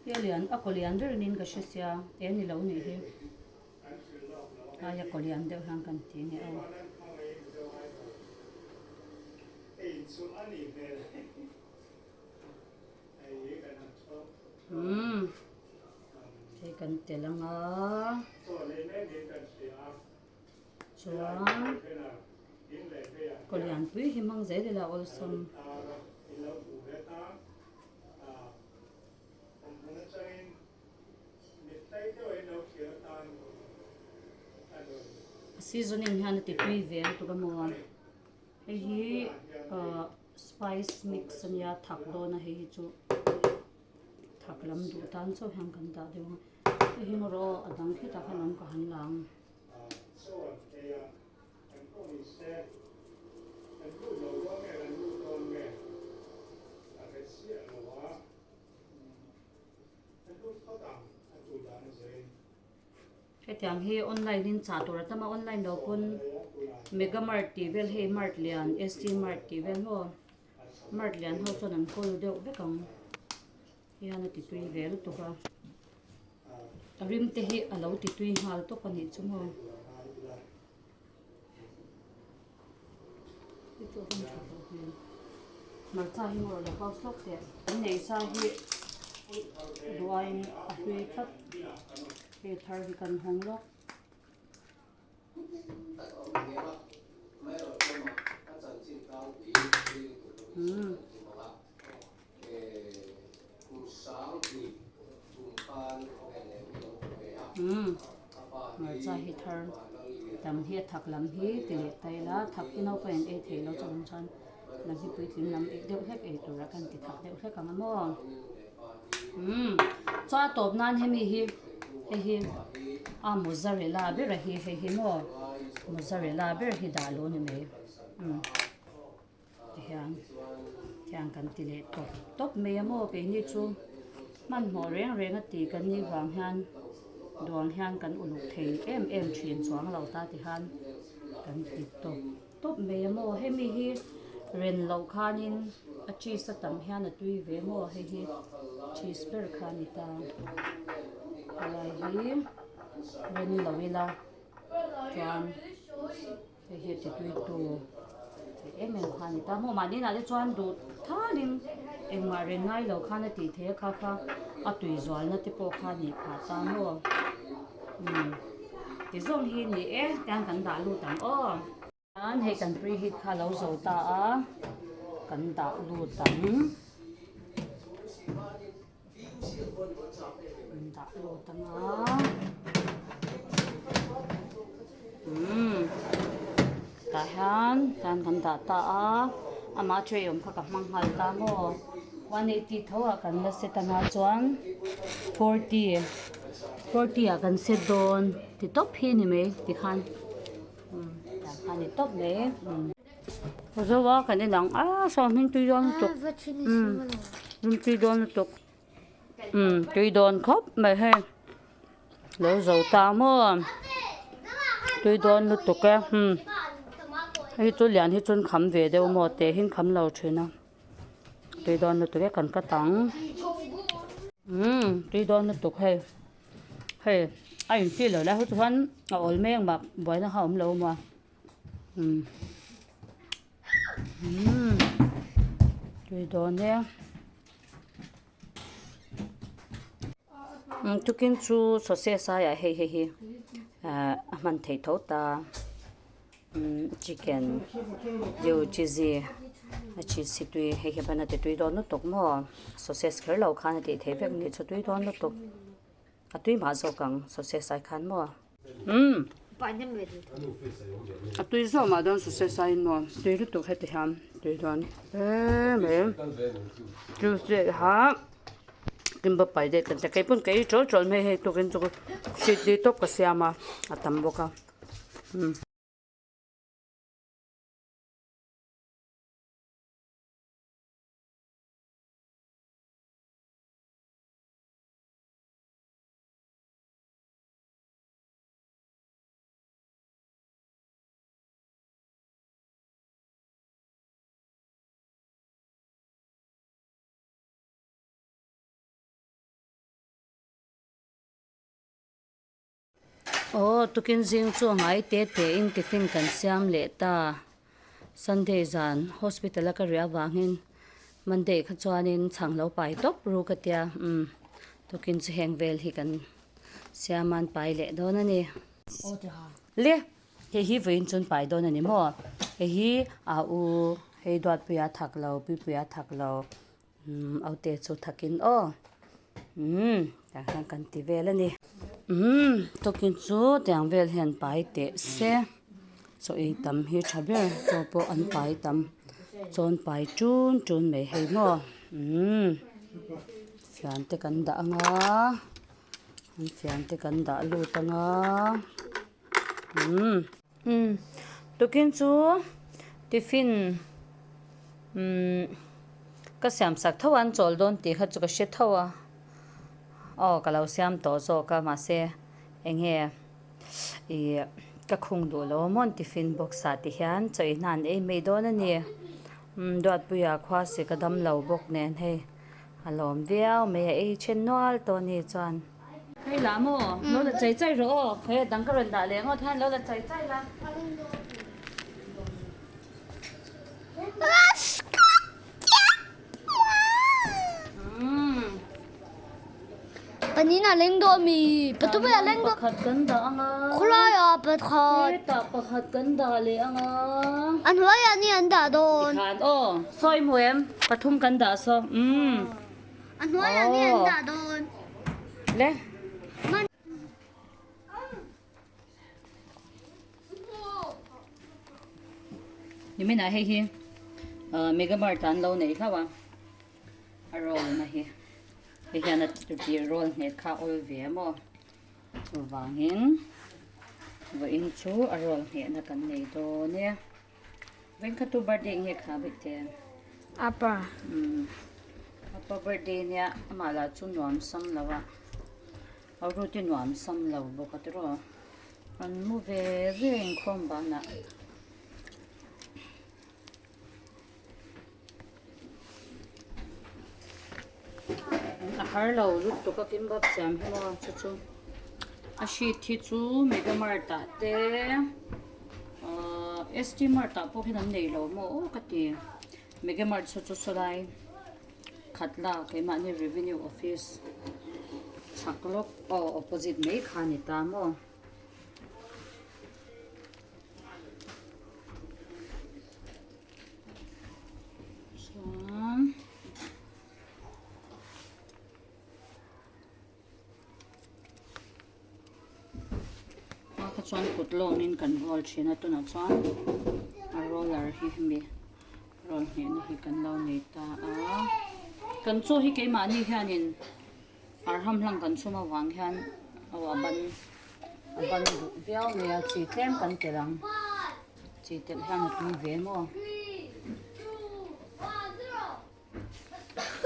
Hi a lian a kaw lian ber niin ka hre sia e ni lo nih hi ai a kaw lian deuh hian kan ti nge aw. Umm hei kan tel ang a chuan kaw lianpui hi hmang zel ila awlsam. A seasoning hian a ti tui ve lutuk a maw hei hi ahh spice mix a nia thak dawn a hei hi chu. Thak lam duh tan chauh hian kan dah deuh ang a, hei hi maw rawh a dang khitah khan awm ka han la ang. Hetiang hi online in chah tur a tam a, online lo pawn mega mart tih vel hei mart lian ST mart tih vel maw mart lian ho chuan an kawl deuh vek ang hian a ti tui ve lutuk a a rim te hi a lo ti tui nghal tawp a nih chu maw hei chu a van tha tawh hmel hmarcha hi maw lo pause lawk teh an nei sa hi duaiin a hlui tlat hei thar hi kan hawng lawk. Umm hmarcha hi thar tam hi a thak lam hi ti leh ta ila thak hi naupang in ei theih loh chuan chuan lam hi puitling lam ei deuh hlek ei tura kan ti thak deuh hlek ang a maw umm chuan a tawp nan hemi hi hei hi a mozzarella ber a hi hei hi maw mozzarella ber hi dah lo ni mai umm. Tihian tiang kan ti leh tawp tawp mai a maw keini chu hmanhmawh reng reng a ti kan nih vang hian duang hian kan uluk thei em em thin chuang lo ta tihian kan ti tawp tawp mai a maw hemi hi ren loh khanin a cheese a tam hian a tui ve maw hei hi cheese ber kha a ni ta helai hi ren lo ila chuan. Hei hi ti tui tu theih em em kha a ni ta maw mahni inah te chuan duh thalin engmah reng ngai lo khan a tih theih a kha kha a tui zualna te pawh kha a nih phah ta maw umm ti zawng hi ni e tiang kan dah lut ang aw. Chuan hei kan preheat kha a lo zo ta a kan dah lut ang kan dah lut ang a umm tah hian hian kan dah ta a amah tray awm kha ka hmang nghal ta maw 180 tho ah kan la set anga chuan 40 40 ah kan set dawn ti tawp hi a ni mai tikhan umm tah khan a ni tawp mai umm. Zo a kan en ang a saw hming tui dawn lutuk umm hming tui dawn lutuk umm tui dawn khawp mai hei lo zo ta maw tui dawn lutuk e umm hei chu lian hi chuan kham ve deuh maw teh hi kham lo thin a tui dawn lutuk e kan cut ang umm tui dawn lutuk hei hei a infill lo lai ho chuan a awl mai ang mah buaina kha a awm lo maw. Umm umm tui dawn e tukin chu sausage aiah hei hei hi ah a hman theih tho ta umm chicken deuh cheesy a cheese hi tui hei hi ban a ti tui dawn lutuk maw sausage kher lo khan a tih theih vek anih chu tui dawn lutuk. A tui mah zawk ang sausage ai khan maw. Umm. A tui zawk mah dawn sausage aiin maw. Tui lutuk heti hian tui dawn hle mai. Tuesday kha kimba pai daih kan tia keipawn ka ei tawl tawl mai hei tukin chu sweet tawp ka siam a a tam bawk a. Umm. Aw tukin zing chu a ngai te te in tiffin kan siam leh ta Sunday zan hospital a ka riah avangin Monday kha chuanin chhang lo pai tawp ru ka tia umm tukin chu heng vel hi kan siam a an pai leh dawn a ni. Le hei hi vawiin chu an pai dawn a ni maw hei hi a u hei duatpuia thak lo puipuia thak lo umm aute chu thakin aw umm tah hian kan ti vel a ni umm tukin chu tiang vel hian pai teh se. Chaw ei tam hi tha ber chaw pawh an pai tam chaw an pai tun tun mai hei maw umm. Fian te kan dah ang a, an fian te kan dah lut ang a umm. Umm tukin chu tiffin umm ka siam sak tho a an chawl dawn tih kha chu ka hre tho a aw ka lo siam tawh zawk a mahse eng nge ih ka khung duh lo a maw an tiffin box ah ti hian chaw ei hna an ei mai dawn a ni umm Duatpuia khua sik a dam lo bawk nen hei. A lawm viau mai a ei then nual tawh a ni chuan. Hei lah maw? Lo la chai chai rawh aw. Hei a dang ka rawn dah leh ngawt hian lo la chai chai la. Panin a leng dawn mi? Pathum a leng dawn. Pakhat kan dah ang a. Khawlai ah pakhat. Hetah pakhat kan dah leh ang a. A hnuaiah ni an dah dawn. Tikhan aw. Sawi hmu em? Pathum kan dah saw. Umm. A hnuaiah ni an dah dawn. Le. Niminah hei hi Mega Mart ah an lo nei hlauh a. A roll na hi. Hei hian a tih roll hnek kha a awl ve a maw. Chuvangin vawiin chu a roll hnehna kan nei dawn e. Vawiin kha tu birthday nge kha Bete? Apa. Umm apa birthday nia amah lah chu nuam sam lo a. A route nuam sam lo bawk a tiraw. An mu ve ve inkhawm banah. A har lo lutuk a kimbap siam hi maw chu chu a sheet hi chu mega mart ah te ahh st mart ah pawh hian an nei lo maw aw ka ti mega mart saw chu sawlai khat la keimahni revenue office chhak lawk aw opposite mai kha a ni ta maw. Chuan a kha chuan kut lawngin kan roll thin a tunah chuan a roller hi hemi roll nghehna hi kan lo nei ta a kan chaw hi keimahni hianin Arham hlang kan chhum avang hian aw a ban a ban duh viau mai a chi tlem kan telh ang chi telh hian a tui ve maw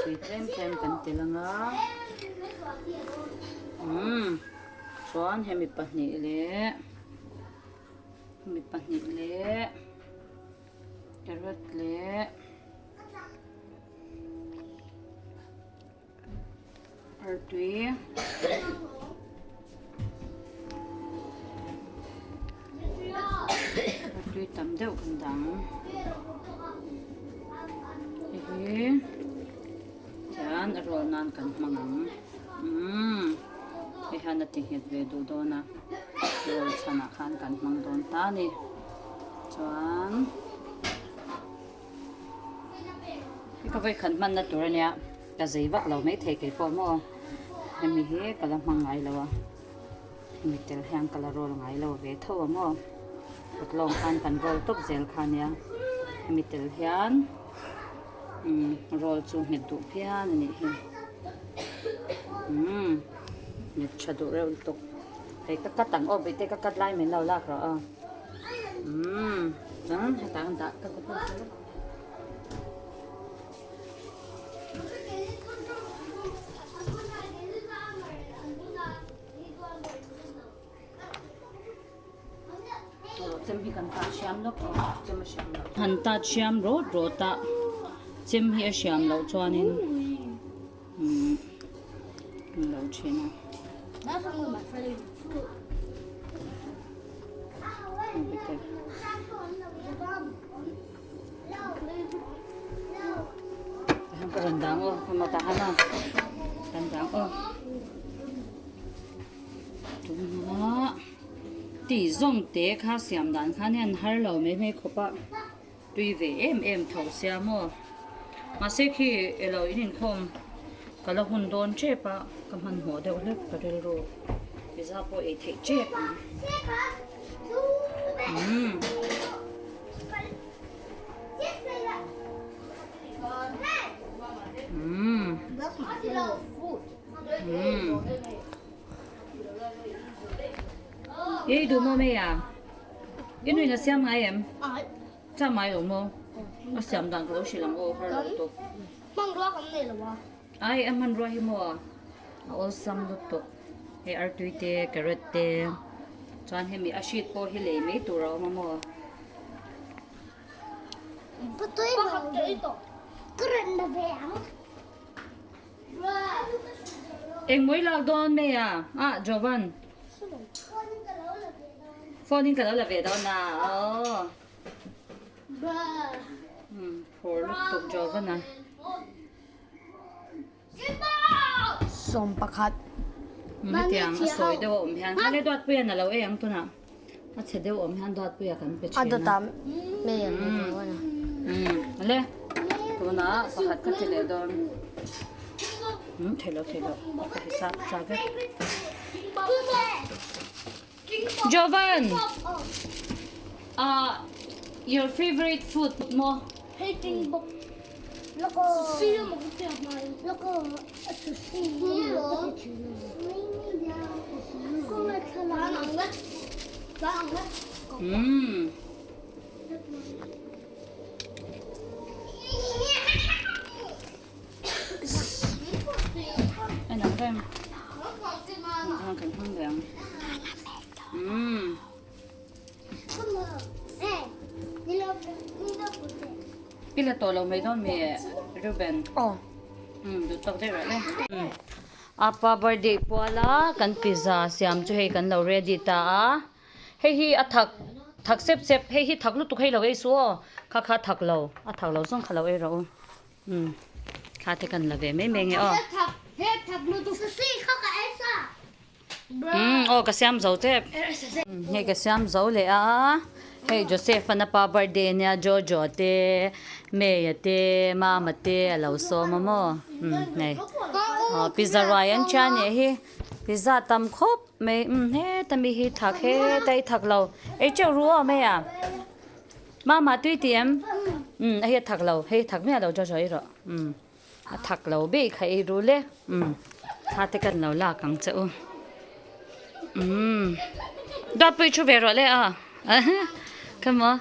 chi tlem tlem kan telh ang a umm chuan hemi pahnih leh hemi pahnih leh carrot leh. Artui artui tam deuh kan dang hei hi tihian a roll nan kan hmang ang umm hei hian a ti nghet ve duh dawn a roll chhanah khan kan hmang dawn ta a ni chuan. Ka vawikhat hmanna tur ania ka zei vak lo maithei kei pawh maw hemi hi ka la hmang ngai lo a hemi tel hian ka la roll ngai lo ve tho a maw kut lawng khan kan roll tawp zel kha ania hemi tel hian umm roll chu nghet duh phian a nih hi umm nghet tha duh reuh lutuk hei ka cut ang aw bawihte ka cut lai min lo lak rawh aw. Umm chuan hetah an dah ka kut a chu. Chem hi kan tah hriam lawk aw chem a hriam loh han tat hriam rawt rawt a chem hi a hriam loh chuanin umm lo thin a. Ka rawn dang aw ka mata han a kan dang aw tunah ti zawng te kha siam dan khan hian har lo mai mai khawp a tui ve em em tho sia maw mahse khi elo in inkhawm ka la hun dawn tep a ka hmanhmawh deuh hlek ka rilru pizza pawh ei theih tep ang umm. Umm. Ei duh maw mai a? I nuin a siam ngai em? Chah mai lo maw? A siam dan ka lo hrilh ang aw har lo tawp. Hmanrua kan nei lo a. Ai a hmanrua hi maw a awlsam lutuk. Hei artui te carrot te chuan hemi a hrit pawh hi lei mai tur a awm a maw. Engmawi lak dawn mai a ah Jovan. Phone in ka lo la ve dawn a aw. Phur lutuk Jovan a. 11. Hetiang a sawi deuh a awm hian kha le Duatpuia na lo ei ang tunah a chhe deuh a awm hian Duatpuia kan pe thin a. A dawt ah mai an nei dawn a. Le tunah pakhat ka ti leh dawn. Thei lo thei lo ka hisap sa vek. Jovan! Ah your favorite food maw? Umm. En ang rem. Kan kan hmang leh ang. Umm. I la tawh lo mai dawn mi Reuben. Aw. Umm duh tawk daih rawh le. Umm. Apa birthday puala kan pizza siam chu hei kan lo ready ta a. Hei hi a thak thak sep sep hei hi thak lutuk hei lo ei suh aw. Kha kha thak lo a thak lo zawng kha lo ei rawh u. Umm thla te kan la ve mai mai nge aw. Umm aw ka siam zo tep. Hei ka siam zo leh a hei Joseph an apa birthday ania Jojo te May a te Mama te a lo sawm a maw umm hei aw pizza ruai an thian leh hi pizza tam khawp mai umm heta mi hi thak heta i thak lo ei teuh ru aw May a. Mama tui ti em? Umm hei a thak lo, hei thak miah lo Jojo i rawh. Umm a thak lo bik kha ei rul e. Umm thla te kan lo lak ang che u. Umm Duatpui thu ve rawh le a. Come on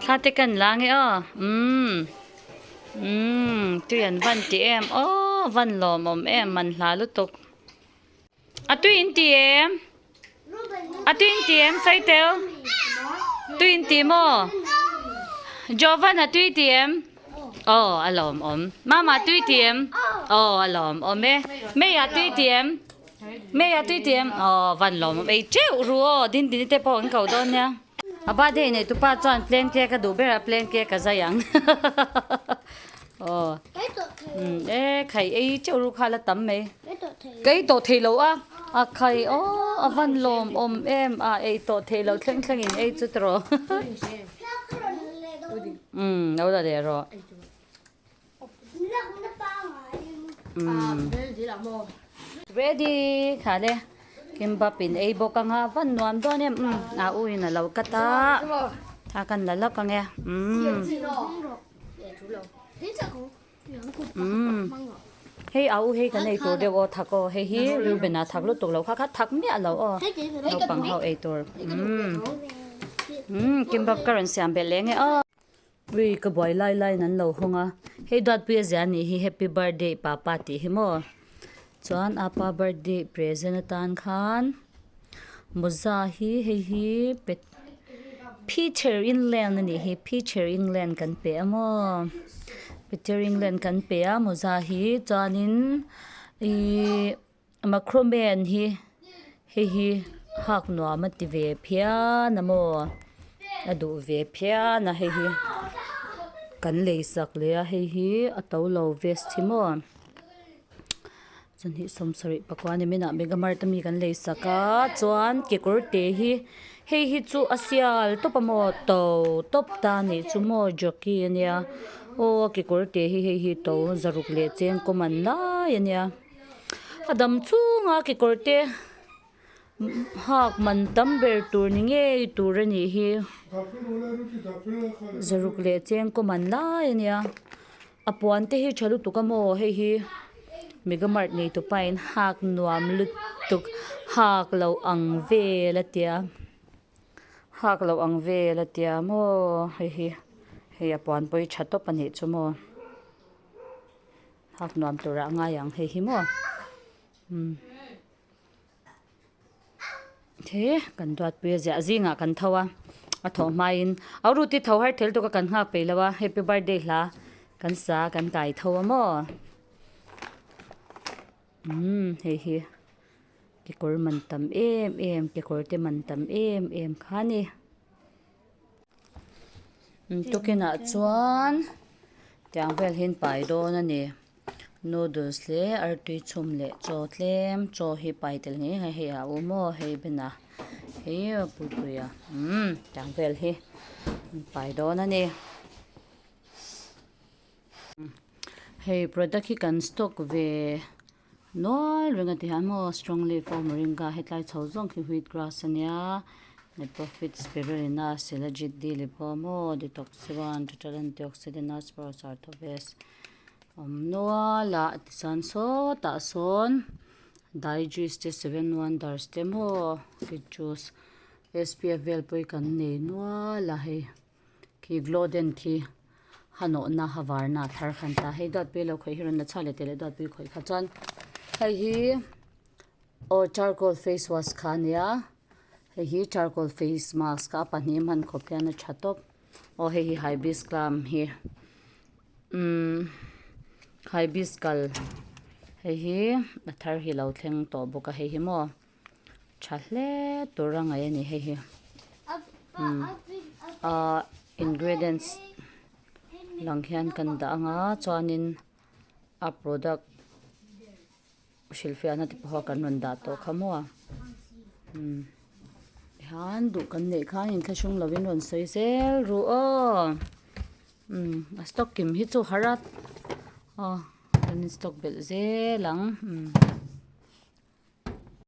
thla te kan la nge aw. Umm umm tui an van ti em aw van lawmawm em man hla lutuk. A tui in ti em? A tui in ti em Saitel? Tui in ti maw? Jovan a tui ti em? Aw a lawm awm. Mama tui ti em? Aw a lawm awm e. May a tui ti em? May a tui ti em? Aw van lawm awm ei teuh ru aw din din te pawh an ko dawn nia. A birthday nei tupa chuan plain cake a duh ber a plain cake a zai ang. Aw. E khai ei teuh ru kha la tam mai. Ka ei tawh thei lo a, a khai aw a van lawm awm em a ei tawh thei lo thleng thleng in ei chu tawh. Umm lo la leh rawh. Umm. Ready kha le kimbap in ei bawk anga van nuam dawn em umm a u in a lo cut a a kan la lawk ang e umm. Umm hei au hei kan ei tur deuh aw thak aw hei hi Reuben-a thak lutuk lo kha kha thak miah lo aw naupang ho ei tur umm umm kimbap ka rawn siam belh leh nge aw. Ui ka buai lai laiin an lo hawng a hei Duatpuia zia anih hi happy birthday papa tih hi maw chuan apa birthday present atan khan mawza hi hei hi pet Peter England a nih hi Peter England kan pe a maw Peter England kan pe a mawza hi chuanin ihh macroman hi hei hi hak nuam a ti ve phian a maw a duh ve phian a hei hi kan lei sak leh a hei hi a to lo vest hi maw. Chawhnih sawmsarih pakua ni minah mega mart ami kan lei sak a chuan kekawr te hi hei hi chu a sial tawp a maw to tawp ta anih chu maw jockey ania aw a kekawr te hi hei hi to zaruk leh cheng kawm an lai ania a dam chhunga kekawr te hak man tam ber tur ni ngei tur anih hi zaruk leh cheng kawm an lai ania. A puan te hi tha lutuk a maw hei hi. Mega Mart nei tupa in hak nuam lutuk hak lo ang vel a tia hak lo ang vel a tia maw hei hi hei a puan pawh hi tha tawp a nih chu maw hak nuam turah a ngai ang hei hi maw umm. He kan duatpui a ziah zingah kan tho a a thawh hmain a ruti tho har thel tuk a kan nghak peih lo a happy birthday hla kan sa kan kai tho a maw umm hei hi kekawr man tam em em kekawr te man tam em em kha a ni tukinah chuan tiang vel hi an pai dawn a ni. Noodles leh artui chhum leh chaw tlem chaw hi pai tel ngei ngei hei a awm aw hei bena hei puipuia umm tiang vel hi an pai dawn a ni hei product hi kan stock ve nual reng a ti hian maw strong leaf aw moringa hetlai chho zawng khi wheat grass a nia neprofit spirulina silajit D lipo maw detox one total antioxidant asparose arthoves. Awm nual a tichuan sawtah sawn digest te seven wonders te maw fit juice S_P_F vel pawh hi kan nei nual a hei khi glowden khi hanawhna ha varna a thar khan ta hei duatpui lo khawih hi rawn la chhuak leh teh leh duatpui khawih kha chuan hei hi aw charcoal face wash kha a nia hei hi charcoal face mask a pahnih hman khawp hian a tha tawp aw hei hi hibiscus hi. Umm hibiscus hei hi a thar hi lo thleng tawh bawk a hei hi maw tha hle tur a ngaih a ni hei hi umm ahh ingredients lang hian kan dah anga chuanin a product hrilhfiahna te pawh kan rawn dah tawh kha maw umm tihian duh kan neih khan inthlahrung lovin rawn sawi zel ru aw umm a stock kim hi chu har a aw kan in stock belh zel ang umm.